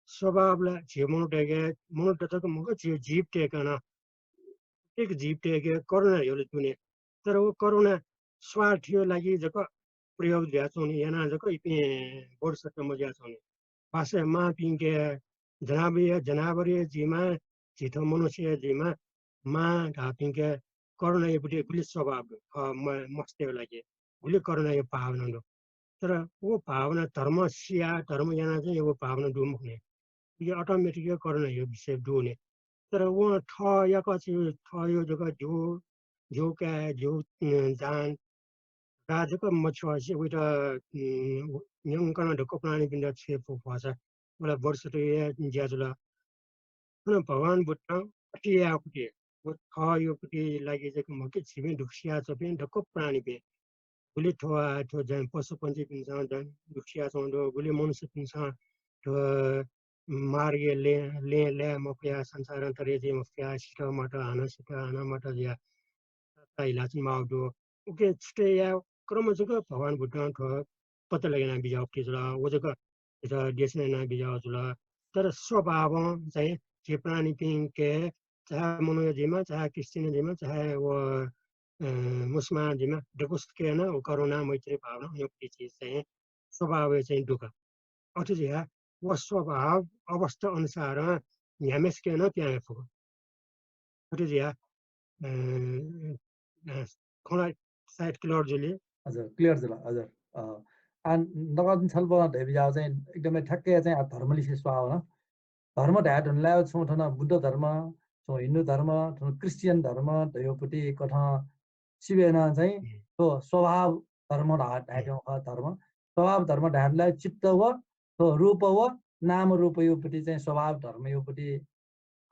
स्वभाव ला झी मनूतय्‌के, मनूत जक मखु, झी जीवतय्‌के नं, प्रत्येक जीवतय्‌के करुणा धयो ला दुने। तर व करुणा स्वार्थया लागि जक प्रयोग जुयाच्वंगु, यानाः जक इपिं बोधिसत्व मजुयाच्वंगु। वास्तवय् मांपिंके जनावरया, जनावरया जुइमा, झी थ्व मनुष्यया जुइमा, मां धाःपिंके करुणाया प्रति गुलि स्वभाव दु, थः म-, मस्तय् लागि गुलि करुणाया भावना दु। तर व भावना धर्म सियाः, धर्म यानाः चाहिँ व भावना दु मखुनि। उकी automatic करुणाया विषय दु नि। तर वं थः याकः चाहिँ थःया जक ज्यू, ज्यू काय्, ज्यू, अ, जान, गा जक मछ्वःसे वइत, उम्, न्यंकं नं दक्व प्राणीपिन्त छ्वये फु भचा, वला बोधिसत्वया ज्या जुल। अन भगवान बुद्धं अथे याःगुति, व थःयागुति लागि जक मखु कि झीपिं दुःख सियाच्वंपिं दक्व प्राणीपिं, गुलि थ्व, थ्व जं पशुपंक्षीपिन्सं जं दुःख सियाच्वंगु दु, गुलि मनुष्यपिन्सं थ्व मार्गय् लँय्, लँय् लाये मफयाः, संसारं तरे जुइ मफयाः, सित मत, हानं सित, हानं मत जुयाः हिलाच्वने माःगु दु। उकी छुटे याये क्रम जक भगवान बुद्धं थ्व पत्ता लगे याना बिज्याःगु जुल। व जक इमित देशना याना बिज्याःगु जुल। तर स्वभावं चाहिँ झी प्राणीपिंके, चाहे मनूया जुइमा, चाहे क्रिश्चियन जुइमा, चाहे व, अ, मुसलमान जुइमा, दक्वसितके नं व करुणा, मैत्री भावना, उकिया चिज चाहिँ स्वभावय् चाहिँ दु का। अथे जुयाः व स्वभाव अवस्था अनुसारं न्ह्याम्हेसिके नं पिहां वये फु। अथे जुयाः, अ, अ, खँ ला सायद clear जुल। हजुर, clear जुल, हजुर। अ, आ, नकतिनि छलपोलं धयाबिज्याःगु चाहिँ एकदमै ठ्याक्कै चाहिँ आ धर्मलिसे स्वाः वन। धर्म धाये धुन ला छुं थन बुद्ध धर्म, छुं हिन्दू धर्म, छुं क्रिश्चियन धर्म धयागुपट्टि कथं सिबें नं चाहिँ थ्व स्वभाव धर्म धा-, धायेत्यंगु खः धर्म। स्वभाव धर्म धायेधुन ला चित्त व थ्व रूप व नाम रूपयागुपट्टि चाहिँ स्वभाव धर्मयागुपट्टि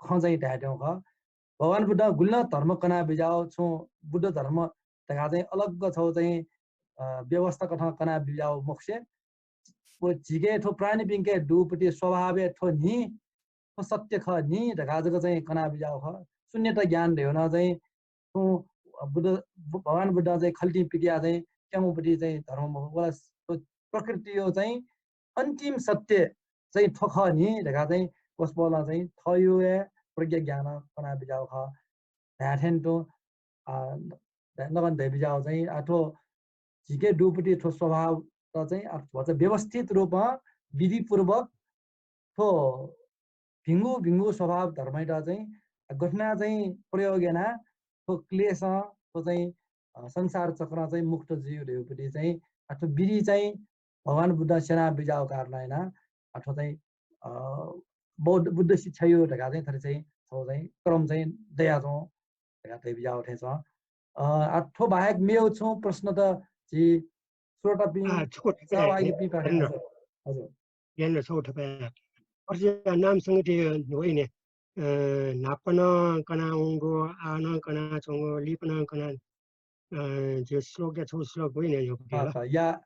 खँ चाहिँ धायेत्यंगु खः। भगवान बुद्धं गुलि नं धर्म कना बिज्याःगु, छुं बुद्ध धर्म धकाः चाहिँ अलग छगू चाहिँ, अ, व्यवस्था कथं कना बिज्याःगु मखुसे, व झीके थ्व प्राणीपिंके दुगुपट्टि स्वभावय् थ्व न्हि, थ्व सत्य खः न्हि धकाः जक चाहिँ कना बिज्याःगु खः। शून्यता ज्ञान धयागु नं चाहिँ थ्व बुद्ध, भगवान बुद्धं चाहिँ खल्तिं पिकयाः चाहिँ क्यंगुपट्टि चाहिँ धर्म मखु, वला प्रकृतिया चाहिँ अन्तिम सत्य चाहिँ थ्व खः न्हि धकाः चाहिँ वसपोलं चाहिँ थःयागु हे प्रज्ञा ज्ञानं कना बिज्याःगु खः। धायेथें तुं, अ, नकतिनि धयाबिज्याःगु चाहिँ, अ, थ्व झीके दुगुपट्टि थ्व स्वभावत चाहिँ, अ, भचा व्यवस्थित रूपं विधिपूर्वक थ्व भिंगु भिंगु स्वभाव धर्मयात चाहिँ गथे याना चाहिँ प्रयोग यानाः थ्व क्लेशं, थ्व चाहिँ, अ, संसार चक्रं चाहिँ मुक्त जुइ धयागुपट्टि चाहिँ, अ, थ्व विधि चाहिँ भगवान बुद्धं स्यना बिज्याःगु कारणं यानाः, अ, थ्व चाहिँ, अ, बौद्ध, बुद्ध शिक्षाया धकाः चाहिँ थथे चाहिँ थ्व चाहिँ क्रम चाहिँ दयाच्वं धकाः धयाबिज्याःगु थें च्वं। अ, आ, थ्व बाहेक मेगु छुं प्रश्न त झी श्रोतापिं, आ, छकू थपे सहभागीपिं पाखें, हजुर, हजुर। ज्ञान छौ थपे। अथे जुयाः नाम संगति वइने, अ, न्हापा नं कनावंगु, आः नं कनाच्वंगु, लिपा नं कना, अ, झी श्लोकया छौ श्लोक वइने यो खः, खः। या, अ,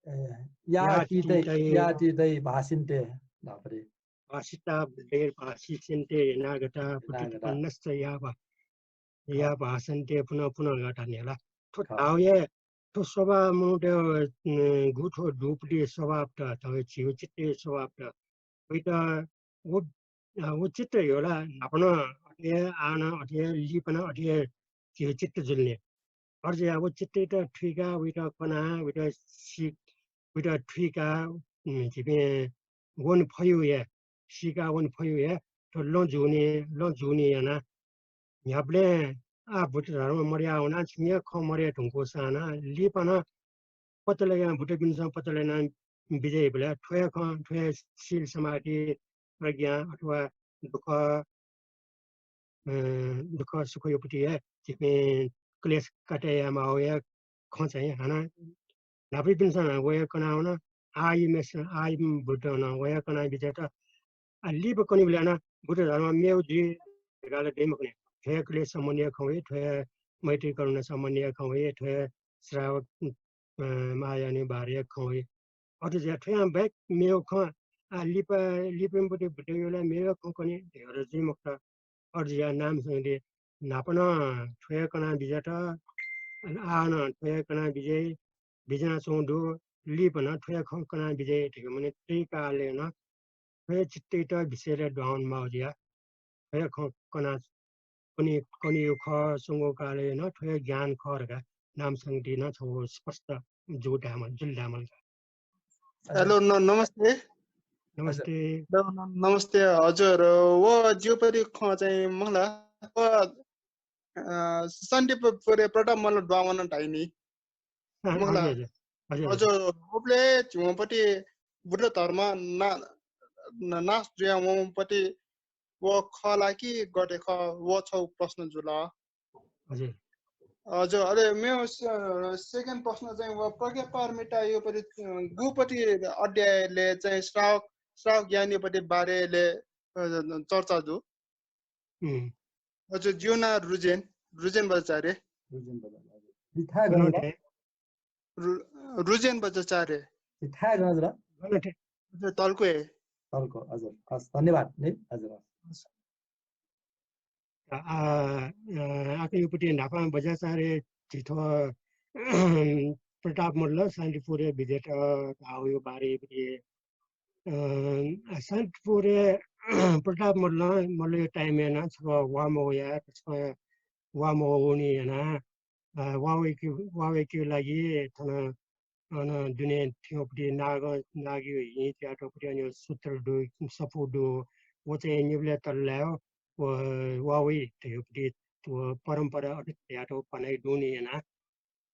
या या अतीतै, अतीतै, या अतीतै भाषन्ते, बापरे। भाषिता बुद्धैर्भाषिष्यन्ते अनागता अनागता। बुद्धिपन्नश्च या भा-, या अ। भाषन्ते पुनः पुनः धकाः धाःगु ला। थ्व अ। धाःगु हे, थ्व स्वभाव मनूतय्, अ, गु थ्व दुगुपट्टि स्वभावत, थ्व झीगु चित्तया स्वभावत। वइत व, अ, व चित्त हे ला न्हापा नं अथे हे, आः नं अथे हे, लिपा नं अथे हे झीगु चित्त जुल नि। अथे जुयाः व चित्तयात थुइकाः, वइत कनाः, वइत सी-, वइत थुइकाः, उम्, झीपिं वने फइगु हे, सीका वने फइगु हे, थ्व लँ जूगुलिं, लँ जूगुलिं यानाः न्ह्याबलें आः बुद्ध धर्म मदया वनाः छुं हे खँ मदये धुंकूसां नं लिपा नं पत्ता लयाः बुद्धपिन्सं पत्ता लयाः बिज्याइबलय् थ्व हे खँ, थ्व हे शील समाधि प्रज्ञा अथवा दुःख, अ, दुःख सुखयागुपट्टि हे झीपिं क्लेश काटे यायेमाःगु हे खँ चाहिँ हानं न्हापायापिन्सं नं वया कनावन। आः मेस-, आः बुद्धं नं वया कना बिज्यात। आ, लिपा कनीबलय् नं बुद्ध धर्म मेगु जुइ धकाः ला दइ मखुनि। थ्व हे क्लेश सम्बन्धीया खँ वइ, थ्व हे मैत्री करुणा सम्बन्धीया खँ वइ, थ्व हे श्रावक, अ, महायानया बारेया खँ वइ। अथे जुयाः थ्वयां बाहेक मेगु खँ, आ, लिपा, लिपायापिं बुद्धया ला मेगु खँ कनी धयागु जुइ मखुत। अथे जुयाः नाम संगति न्हापा नं थ्व हे कना बिज्यात, आः नं थ्व हे कना बिज्याइ, बिज्यानाच्वंगु दु, लिपा नं थ्व हे खँ कना बिज्याइ धकाः मनय् तयेकालय् नं थ्व हे चित्तयात विषयलय् दुहां वनेमाःगु जुयाः थ्व हे खँ कना, कने, कनेयो खः, संघकालय् नं थ्व हे ज्ञान खः धकाः नामसांगतिइ नं छगू स्पष्ट जू धायेमाल, जुल धायेमाल। हेलो, न-, नमस्ते। नमस्ते। हेलो, न-, नमस्ते हजुर। व ज्यूपट्टि खँ चाहिँ मखुला। व, अ, शान्तिपुरय् प्रताप मल्ल दुहां वन धाइ नि। अँ, मखुला। हजुर, हजुर। हजुर, हजुर। हजुर, उबलय् झिंपट्टि बुद्ध धर्म ना-, ना-, नाश जुयावंपट्टि व खः ला कि गथे खः, व छगू प्रश्न जुल। हजुर। हजुर, अले मेगु स-, second प्रश्न चाहिँ व प्रज्ञापारमितायापट्टि, अ, गुपट्टि अध्यायलय् चाहिँ श्रावक, श्रावक ज्ञानयापट्टि बारेलय्, अ, चर्चा जू। हुँ। हजुर, जिगु नां रुजेन, रुजेन बज्राचार्य। रुजेन बज्राचार्य, हजुर। जि थाय् गन गन थे? रु-, रुजेन बज्राचार्य। जि थाय् गन जुल? गन थे? हजुर, तल्कु हे। तल्कु, हजुर। हस्, धन्यवाद नि, हजुर, हस्। आ, आ, आकयुपट्टि न्हापां बज्राचार्य झी थ्व प्रताप मल्ल शान्तिपुरय् विद्यात धाःगु बारेपट्टि, अ, शान्तिपुरय् प्रताप मल्ल, मल्लया time-य् नं छकः वा मवया, छकः वा मवःगुलिं यानाः, अ, वा वय्के, वा वय्केगु लागि थन अन दुने थ्यंपट्टि नाग, नागया हिं च्वयातःपट्टि अन सूत्र दु, सफू दु। व चाहिँ निबलय् तल लाय् व, वा वइ धयापट्टि व परम्परा अथे तयातःगु पनाइ दुने याना।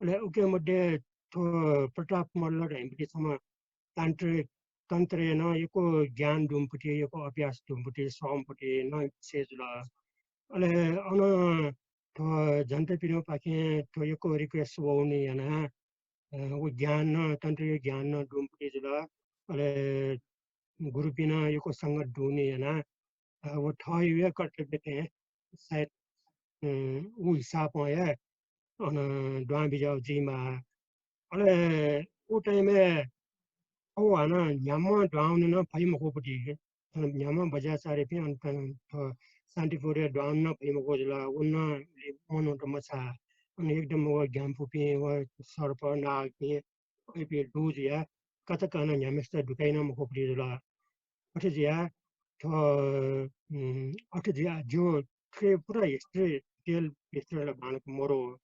अले उके मध्ये थ्व प्रताप मल्ल धइपट्टि छम्ह तान्त्रिक, तन्त्रय् नं यक्व ज्ञान दुम्हपट्टि, यक्व अभ्यास दुम्हपट्टि, सःम्हपट्टि नं विशेष जुल। अले अन थ्व जनतापिनिपाखें थ्व यक्व request वःगुलिं यानाः, अ, व ज्ञान नं, तन्त्रया ज्ञान नं दुम्हपट्टि जुल। अले गुरुपिं नं यक्व संगत दुने यानाः, अ, व थःगु हे कर्तव्य थें सायद, अ, उ हिसाबं हे अन दुहां बिज्याः जुइमाः। अले उ time-य् अ, हानं न्ह्याम्ह दुहां वने नं फइ मखुपट्टि। अन न्ह्याम्ह बज्राचार्यपिं अन त-, थ्व शान्तिपुरय् दुहां वने नं फइ मखु जुल। व नं मनूत मछाः। अन एकदम व ग्यानापुपिं, व सर्प, नागपिं, वइपिं दु जुयाः कचाक्क अन न्ह्याम्हसित दुकाइ नं मखुपट्टि जुल। अथे जुयाः थ्व, उम्, अथे जुयाः जिगु थुके पुरा history, detail history ला बांलाक मरु।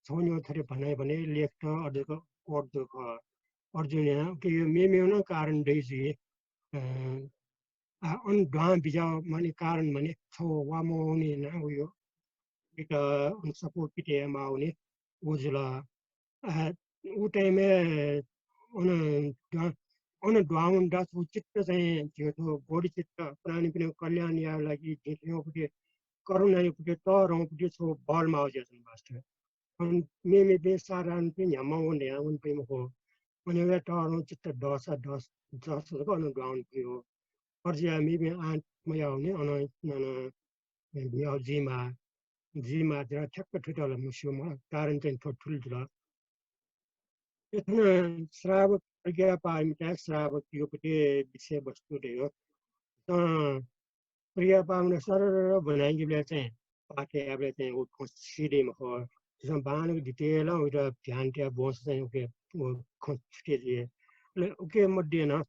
छगू निगू थथे भनाइ भने लेखत अझ जक कोट जक खः। अर्जुनया उके मेमेगु नं कारण दइ जुइ। अ, आ, अन दुहां बिज्याः माने कारण भने छगू वा मवःगुलिं यानाः वइगु। इमित अन सफू पित यायेमाःगुलिं व जुल। आ, उ time-य् अन दुहां, अन दुहां वनेत छगू चित्त चाहिँ झीगु थ्व बोधिचित्त प्राणीपिनिगु कल्याण यायेगु लागि जिं थ्यंपट्टि करुणायापट्टि तःधंपट्टि छगू बल माः जुयाच्वन वास्तवय्। अन मेमेपिं साधारणपिं न्ह्याम्ह वने धयां वने फइ मखु। अन वया तःधं चित्त दःसा दःसा जक अन दुहां वने फइ हो। अथे जुयाः मेपिं आँट मयाःगुलिं अन, अन, अन जुइमाः, जुइमाः जुयाः ठ्याक्क थुइत ला मस्यू मला, कारण चाहिँ थ्व थुलि जुल। अथे नं श्रावक प्रज्ञापारमिता श्रावकयापट्टि विषयवस्तु दइ हो। अ, प्रज्ञापारमिता सरर ब्वनाइगुबलय् चाहिँ पाठ याइबलय् चाहिँ व खँ सी दइ मखु। झीसं बांलाक detail-य् वइत ध्यान तयाः ब्वंसा चाहिँ उके व खँ छुटे जुइ। अले उके मध्ये नं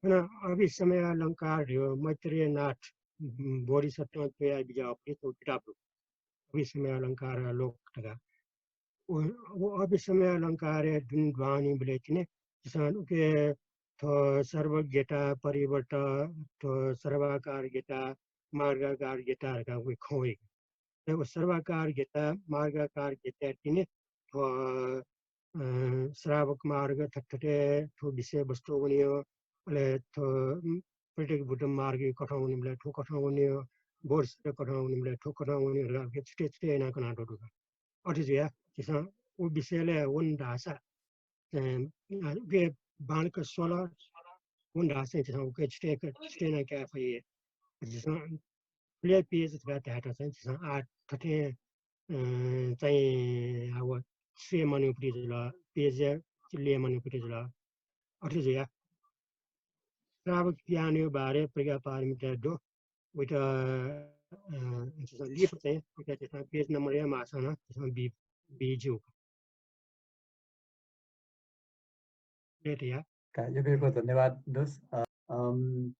अन अभिसमयालंकार धइगु मैत्रेयनाथ, उम्, बोधिसत्वं च्वया बिज्याःगु किताब दु। अभिसमयालंकार लोक धकाः। व, व अभिसमयालंकारय् दुने दुहां वनीबलय् तिनि झीसं उके थ्व सर्वज्ञता, परिवर्त, थ्व सर्वाकार ज्ञता, मार्गाकार ज्ञता धकाः उके खँ वइ। अले व सर्वाकार ज्ञता, मार्गाकार ज्ञताय् तिनि थ्व, अ, श्रावक मार्ग थथे थथे थ्व विषयवस्तु वनीगु, अले थ्व, उम्, प्रत्येक बुद्ध मार्गया कथं वनीबलय् थ्व कथं वनीगु, बोधिसत्व कथं वनीबलय् थ्व कथं वनीगु धकाः उके छुटे छुटे यानाः कनातःगु दु। अथे जुयाः झीसं व विषयलय् वन धाःसा, अ, उके बांलाक स्वल वन धाःसा झीसं उके छुटे, छुटे यानाः काये फइ। झीसं थुलि page धकाः धायेत चाहिँ झीसं आः थथे, अ, चाहिँ आः व स्वये मानिगु पति जुल, page ल्यये मानिगु पति जुल। अथे जुयाः श्रावक ज्ञानया बारे प्रज्ञापारमिता दु। वइत, अ, झीसं लिपा चाहिँ, वइत झीसं page number या माःसां नं झीसं बी, बी ज्यू। का, यक्व यक्व धन्यवाद दोस्त। अ, अम,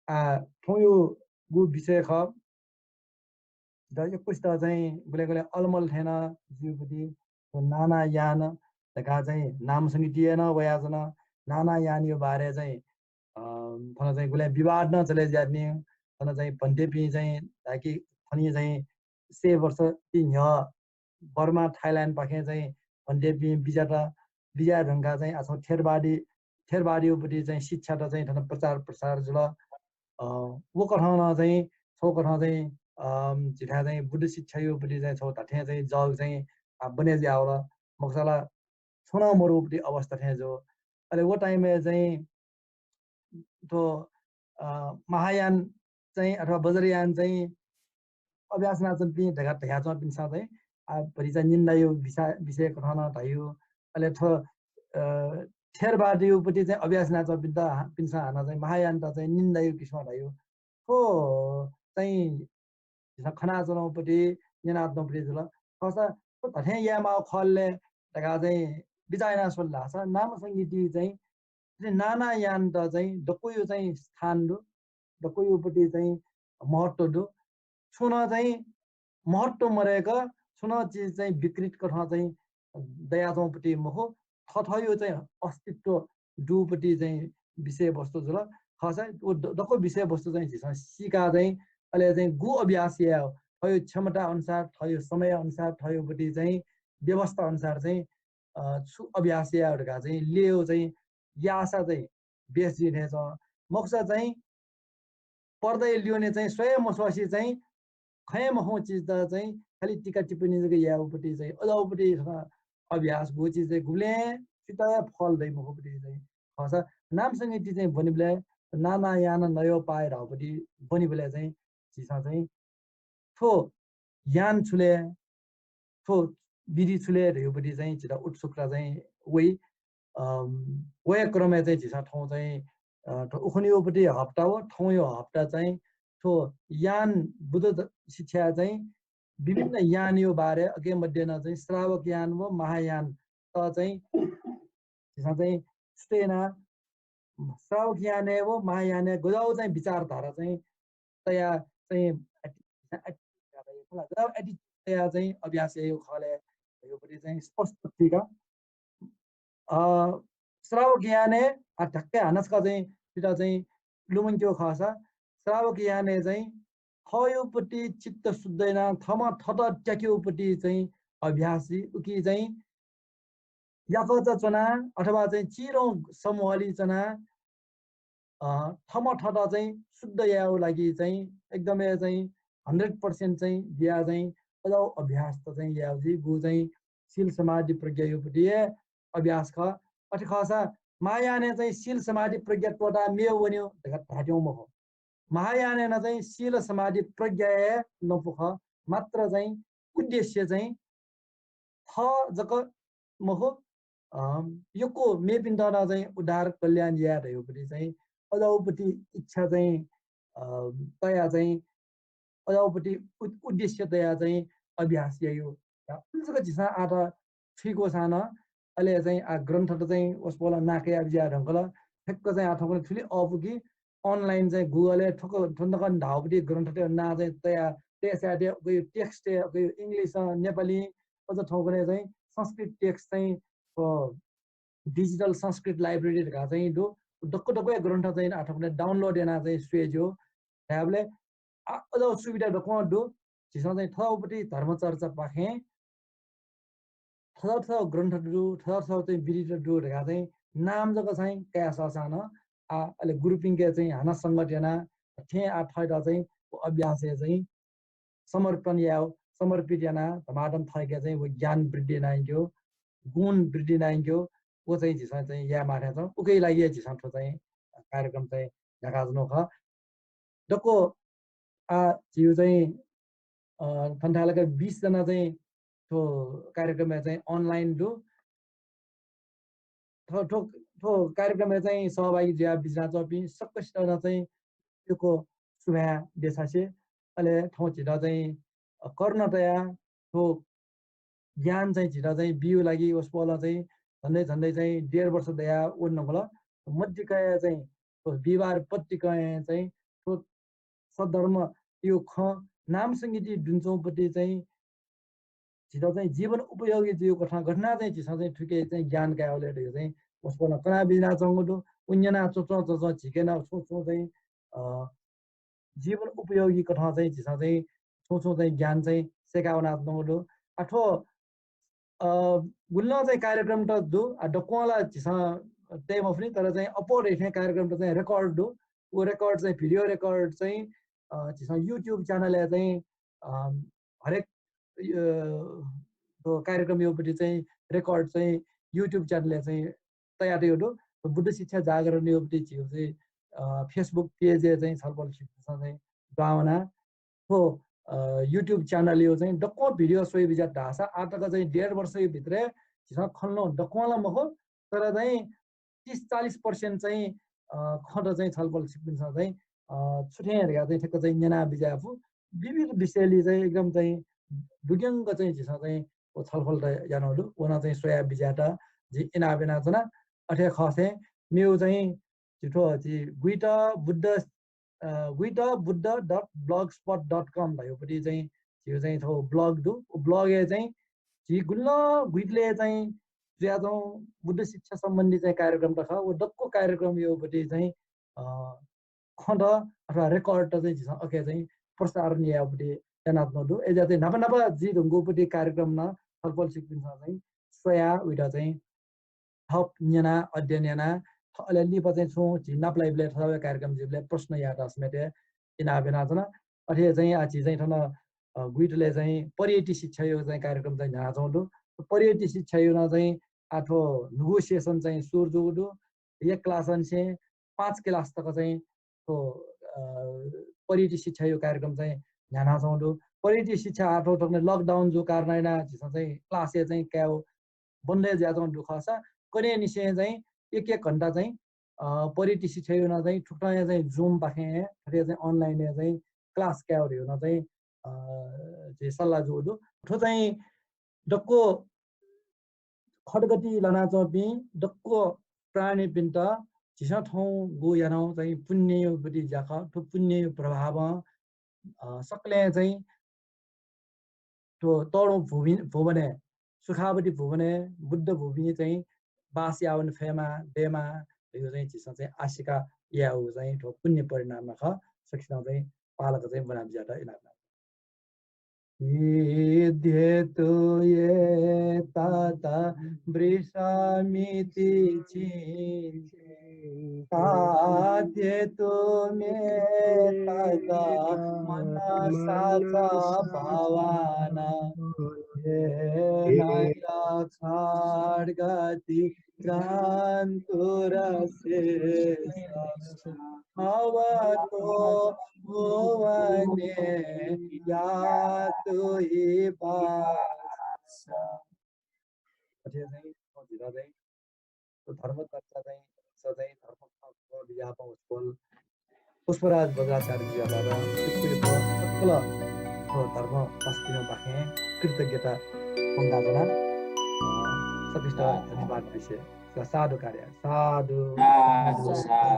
आ, थौंयागु विषय खः, द यक्वसित चाहिँ गुले गुले अलमल थें नं जुइपति नाना यान धकाः चाहिँ नाम संगीतिया नं वयाच्वन। नाना यानयो बारे चाहिँ, अ, थन चाहिँ गुले विवाद नं चले ज्यानि। थन चाहिँ भन्तेपिं चाहिँ धाकि थनि चाहिँ सय वर्ष ति न्ह्यः बर्मा, थाइल्यान्डपाखें चाहिँ भन्तेपिं बिज्यात, बिज्याये धुंकाः चाहिँ आः छौ थेरवादी, थेरवादीयोपति चाहिँ शिक्षात चाहिँ थन प्रचार प्रसार जुल। अ, व कथं नं चाहिँ छौ कथं चाहिँ, अ, झीथाय् चाहिँ बुद्ध शिक्षायोपति चाहिँ छौ धाथें चाहिँ जग चाहिँ, अ, बने ज्यावल। मखुसा ला छुं नं मरुपति अवस्था थें जु। अले व time-य् चाहिँ थ्व, अ, महायान चाहिँ अथवा वज्रयान चाहिँ अभ्यास यानाच्वंपिं धका-, धयाच्वंपिन्सं चाहिँ, आ, भतिचा निन्दायो विषय, विषय कथं नं धायो। अले थ्व, अ, थेरवादयोपति चाहिँ अभ्यास यानाच्वंपिन्त हा-, पिन्सं हानं चाहिँ महायानत चाहिँ निन्दायो किसिमं धायो। थ्व चाहिँ झीसं खनाच्वनापति, न्यनाच्वनापति जुल। खःसा थ्व धाथें यायेमाःगु खः ले धकाः चाहिँ बिचाः याना स्वल धाःसा नाम संगीति चाहिँ थथे नाना यानत चाहिँ दक्वयो चाहिँ स्थान दु, दक्वयोपति चाहिँ महत्व दु। छुं नं चाहिँ महत्व मदय्क छुं नं चिज चाहिँ विकृत कथं चाहिँ दयाच्वंपति मखु, थथयो चाहिँ अस्तित्व दुपति चाहिँ विषयवस्तु जुल। खःसा व द-, दक्व विषयवस्तु चाहिँ झीसं सीका चाहिँ अले चाहिँ गु अभ्यास याये, थयो क्षमता अनुसार, थयो समय अनुसार, थयोपति चाहिँ व्यवस्था अनुसार चाहिँ, अ, छु अभ्यास याये धकाः चाहिँ ल्ययो चाहिँ याःसा चाहिँ बेस जुइ थें च्वं। मखुसा चाहिँ पर्दाया ल्यूने चाहिँ स्वये मस्वसे चाहिँ खँय् मखंगु चिजत चाहिँ खालि टीका टिप्पणी जक यायेगुपट्टि चाहिँ अजाउपट्टि थन अभ्यास गु चिज चाहिँ गुबलें सुइत फल दइ मखुपट्टि चाहिँ खःसा नाम संगीति चाहिँ ब्वनिबलय् नाना याना नयो पाय् धाउपट्टि ब्वनिबलय् चाहिँ झीसं चाहिँ थ्व यान छु ले, थ्व विधि छु ले धयागुपट्टि चाहिँ झीत उत्सुकता चाहिँ वइ। अम, वया क्रमय् चाहिँ झीसं थौं चाहिँ, अ, थ्व उखुन्हुयोपट्टि हप्ता व थौंयो हप्ता चाहिँ थ्व यान बुद्ध शिक्षा चाहिँ विभिन्न यानयो बारे अके मध्ये नं चाहिँ श्रावक यान व महायान त चाहिँ झीसं चाहिँ छुट्याना श्रावक यानय् व महायानय् गजाउ चाहिँ विचारधारा चाहिँ तया चाहिँ गजाउ attitude तया चाहिँ अभ्यास यायो खले धयागुपट्टि चाहिँ स्पष्ट थुइका। अ, श्रावक यानय् आ ढक्कै हानस्का चाहिँ पिता चाहिँ लुमंक्यो खःसा श्रावक यानय् चाहिँ थयोपट्टि चित्त शुद्ध याना थमा थत त्याक्योपट्टि चाहिँ अभ्यास उकी चाहिँ याकःचा च्वना अथवा चाहिँ चिरौं समूहलि च्वना, अ, थम थत चाहिँ शुद्ध यायेगु लागि चाहिँ एकदमै चाहिँ hundred percent चाहिँ दिया चाहिँ अजाउ अभ्यास त चाहिँ यायेगु जुइ, गु चाहिँ शील समाधि प्रज्ञायोपट्टि हे अभ्यास खः। अथे खःसा महायानय् चाहिँ शील समाधि प्रज्ञा त्वःता मेव वन्यो धकाः धायेत्यंगु मखु। महायानय् नं चाहिँ शील समाधि प्रज्ञा हे लँपु खः, मात्र चाहिँ उद्देश्य चाहिँ थः जक मखु, अ, यक्व मेपिन्त नं चाहिँ उद्धार कल्याण याये धयागुपट्टि चाहिँ अजाउपट्टि इच्छा चाहिँ, अ, तया चाहिँ अजाउपट्टि उ-, उद्देश्य तया चाहिँ अभ्यास यायो। उलि जक झीसं आः त थुइकोसां नं अले चाहिँ आ ग्रन्थत चाहिँ वसपोलं नाकया बिज्याये धुंकल। ठ्याक्क चाहिँ आ थौंकन्हय् थुलि अःपु कि online चाहिँ Google-य् थुक-, थुकथं धाःगुपट्टि ग्रन्थतय् नां चाहिँ तया, तय्‌साय् दे, उकिया text-य्, उकिया English, नेपाली, अझ थौंकन्हय् चाहिँ संस्कृत text चाहिँ, अ, digital संस्कृत library धकाः चाहिँ दु। दक्व दक्वया ग्रन्थ चाहिँ आ थौंकन्हय् download याना चाहिँ स्वये ज्यू। धायेबलय् आ, अझ सुविधा दक्वं दु। झीसं चाहिँ थःगुपट्टि धर्मचर्चापाखें थथाथथागु ग्रन्थ दु, थथाथथागु चाहिँ विधि दु धकाः चाहिँ नाम जक चाहिँ कया सःसां नं, आ, अले गुरुपिंके चाहिँ हानं संगत याना थें आ थःत चाहिँ व अभ्यासय् चाहिँ समर्पण याये, समर्पित याना धमाधम थःके चाहिँ व ज्ञान वृद्धि यानायंक्यो, गुण वृद्धि यानायंक्यो, व चाहिँ झीसं चाहिँ याये माथें चाहिँ उकिया लागि हे झीसं थ्व चाहिँ कार्यक्रम चाहिँ न्ह्याकाच्वनागु खः। दक्व आ, झीगु चाहिँ, अ, थन्थाय् लाक बीस जना चाहिँ थ्व कार्यक्रमय् चाहिँ online दु। थ्व, थ्व, थ्व कार्यक्रमय् चाहिँ सहभागी जुया बिज्यानाच्वंपिं सकसित नं चाहिँ यक्व सुभाय् देछासे। अले थौं झीत चाहिँ, अ, करुणा तया थ्व ज्ञान चाहिँ झीत चाहिँ बियु लागि वसपोलं चाहिँ झन्डै झन्डै चाहिँ डेढ वर्ष दया वने धुंकल। मध्यकाया चाहिँ थ्व बिहिबार पत्रिकाय् चाहिँ थ्व सद्धर्मयो खँ नाम संगीति दुने च्वंपट्टि चाहिँ झीत चाहिँ जीवन उपयोगी जुइगु कथं गथे याना चाहिँ झीसं चाहिँ थुके चाहिँ ज्ञान कायेबलय् धइगु चाहिँ वसपोलं कना बिज्यानाच्वंगु दु। व न्यना च्वंच्वं च्वंच्वं झीके नं छुं छुं चाहिँ, अ, जीवन उपयोगी कथं चाहिँ झीसं चाहिँ छुं छुं चाहिँ ज्ञान चाहिँ सय्‌का वनाच्वंगु दु। आ, थ्व, अ, गुलिं चाहिँ कार्यक्रम त दु, आ, दक्वं ला झीसं तये मफुनि, तर चाहिँ अप्वः धइथें कार्यक्रम त चाहिँ record दु। व record चाहिँ, video record चाहिँ, अ, झीसं YouTube channel-य् चाहिँ, अ, हरेक, अ, थ्व कार्यक्रम याःगुपट्टि चाहिँ record चाहिँ YouTube channel-य् चाहिँ तयार तयागु दु। बुद्ध शिक्षा जागरण याःगुपट्टि झीगु चाहिँ, अ, Facebook page-य् चाहिँ छलपोल सिक्किमसं चाहिँ दुहां वना। थ्व, अ, YouTube channel-य् चाहिँ दक्वं video स्वये बिज्यात धाःसा आः तक चाहिँ डेढ वर्षया भित्रय् झीसं खँ ल्हानागु दक्वं ला मखु, तर चाहिँ तीस चालीस percent चाहिँ, अ, खँ त चाहिँ छलपोल सिक्किमसं चाहिँ, अ, छु थें धकाः चाहिँ ठ्याक्क चाहिँ न्यना बिज्याये फु। विविध विषयलय् चाहिँ एकदम चाहिँ दुग्यंक चाहिँ झीसं चाहिँ व छलफल त यानागु दु। व नं चाहिँ स्वया बिज्यात जिं इनाप यानाच्वना। अथे खःथें मेगु चाहिँ झी थ्व झी गुइत बुद्ध, अ, गुइत Buddha dot blogspot dot com धयागुपट्टि चाहिँ झीगु चाहिँ थ्व blog दु। व blog-य् चाहिँ झी गुलिं गुइतले चाहिँ जुयाच्वंगु बुद्ध शिक्षा सम्बन्धी चाहिँ कार्यक्रम त खः। व दक्व कार्यक्रम याःगुपट्टि चाहिँ, अ, खँ त अथवा record त चाहिँ झीसं अके चाहिँ प्रसारण यायेगुपट्टि यानाच्वनागु दु। अय्‌जुयाः चाहिँ न्हापा न्हापा जुइधुंकूपट्टि कार्यक्रम नं छलपोल सिक्किमसं चाहिँ स्वया उइत चाहिँ थप न्यना, अध्ययन याना, थ-, अले लिपा चाहिँ छुं झी नापलाइबलय् थःथःगु कार्यक्रम जुइबलय् प्रश्न यायेत समेत इनाप यानाच्वना। अथे चाहिँ आः झी चाहिँ थन, अ, गुइतले चाहिँ परियति शिक्षाया चाहिँ कार्यक्रम चाहिँ न्ह्यानाच्वंगु दु। परियति शिक्षाया नं चाहिँ आः थ्व न्हूगु session चाहिँ सुरु जूगु दु। एक class अनिसें पाँच class तक चाहिँ थ्व, अ, परियति शिक्षाया कार्यक्रम चाहिँ न्ह्यानाच्वंगु दु। परियति शिक्षा आः थ्व थन lockdown जूगु कारणं यानाः झीसं चाहिँ class-य् चाहिँ कायेगु बन्द हे जुयाच्वंगु दु खःसा कन्हय्‌निसें चाहिँ एक एक घण्टा चाहिँ, अ, परियति शिक्षाया नं चाहिँ थुकथं हे चाहिँ Zoom पाखें थथे चाहिँ online-य् चाहिँ class कायेगु धइगु नं चाहिँ, अ, झी सल्लाह जूगु दु। थ्व चाहिँ दक्व खड्गति लानाच्वंपिं दक्व प्राणीपिन्त झीसं थौं गु यानागु चाहिँ पुण्यया बुद्धि ज्याखः। थ्व पुण्यया प्रभावं, अ, सकलें चाहिँ थ्व तःधंगु भुवि-, भुवनय्, सुखावती भुवनय्, बुद्ध भूमिइ चाहिँ बास यानावने फयेमा, दयेमा धइगु चाहिँ झीसं चाहिँ आशिका यायेगु चाहिँ थ्व पुण्य परिणाम खः। सकसितं चाहिँ पालक चाहिँ ब्वना बिज्यात इनाप। सिद्ध्यतु एतादृशमिति चिन्ते। साध्यतु मे तदा मनसा च भावना। येनैव खड्गती जन्तुरसेषाः भवतो भुवने यातु हि भाससे। अथे चाहिँ झीत चाहिँ थ्व धर्म चर्चा चाहिँ, स चाहिँ धर्म खँ बिज्याःम्ह वसपोल पुष्पराज बज्राचार्यजुयात सकल थ्व धर्म पासापिनिपाखें कृतज्ञता प्वंकाच्वना। अ, सकसित धन्यवाद बिसें। साधु कार्य, साधु। साधु, साधु।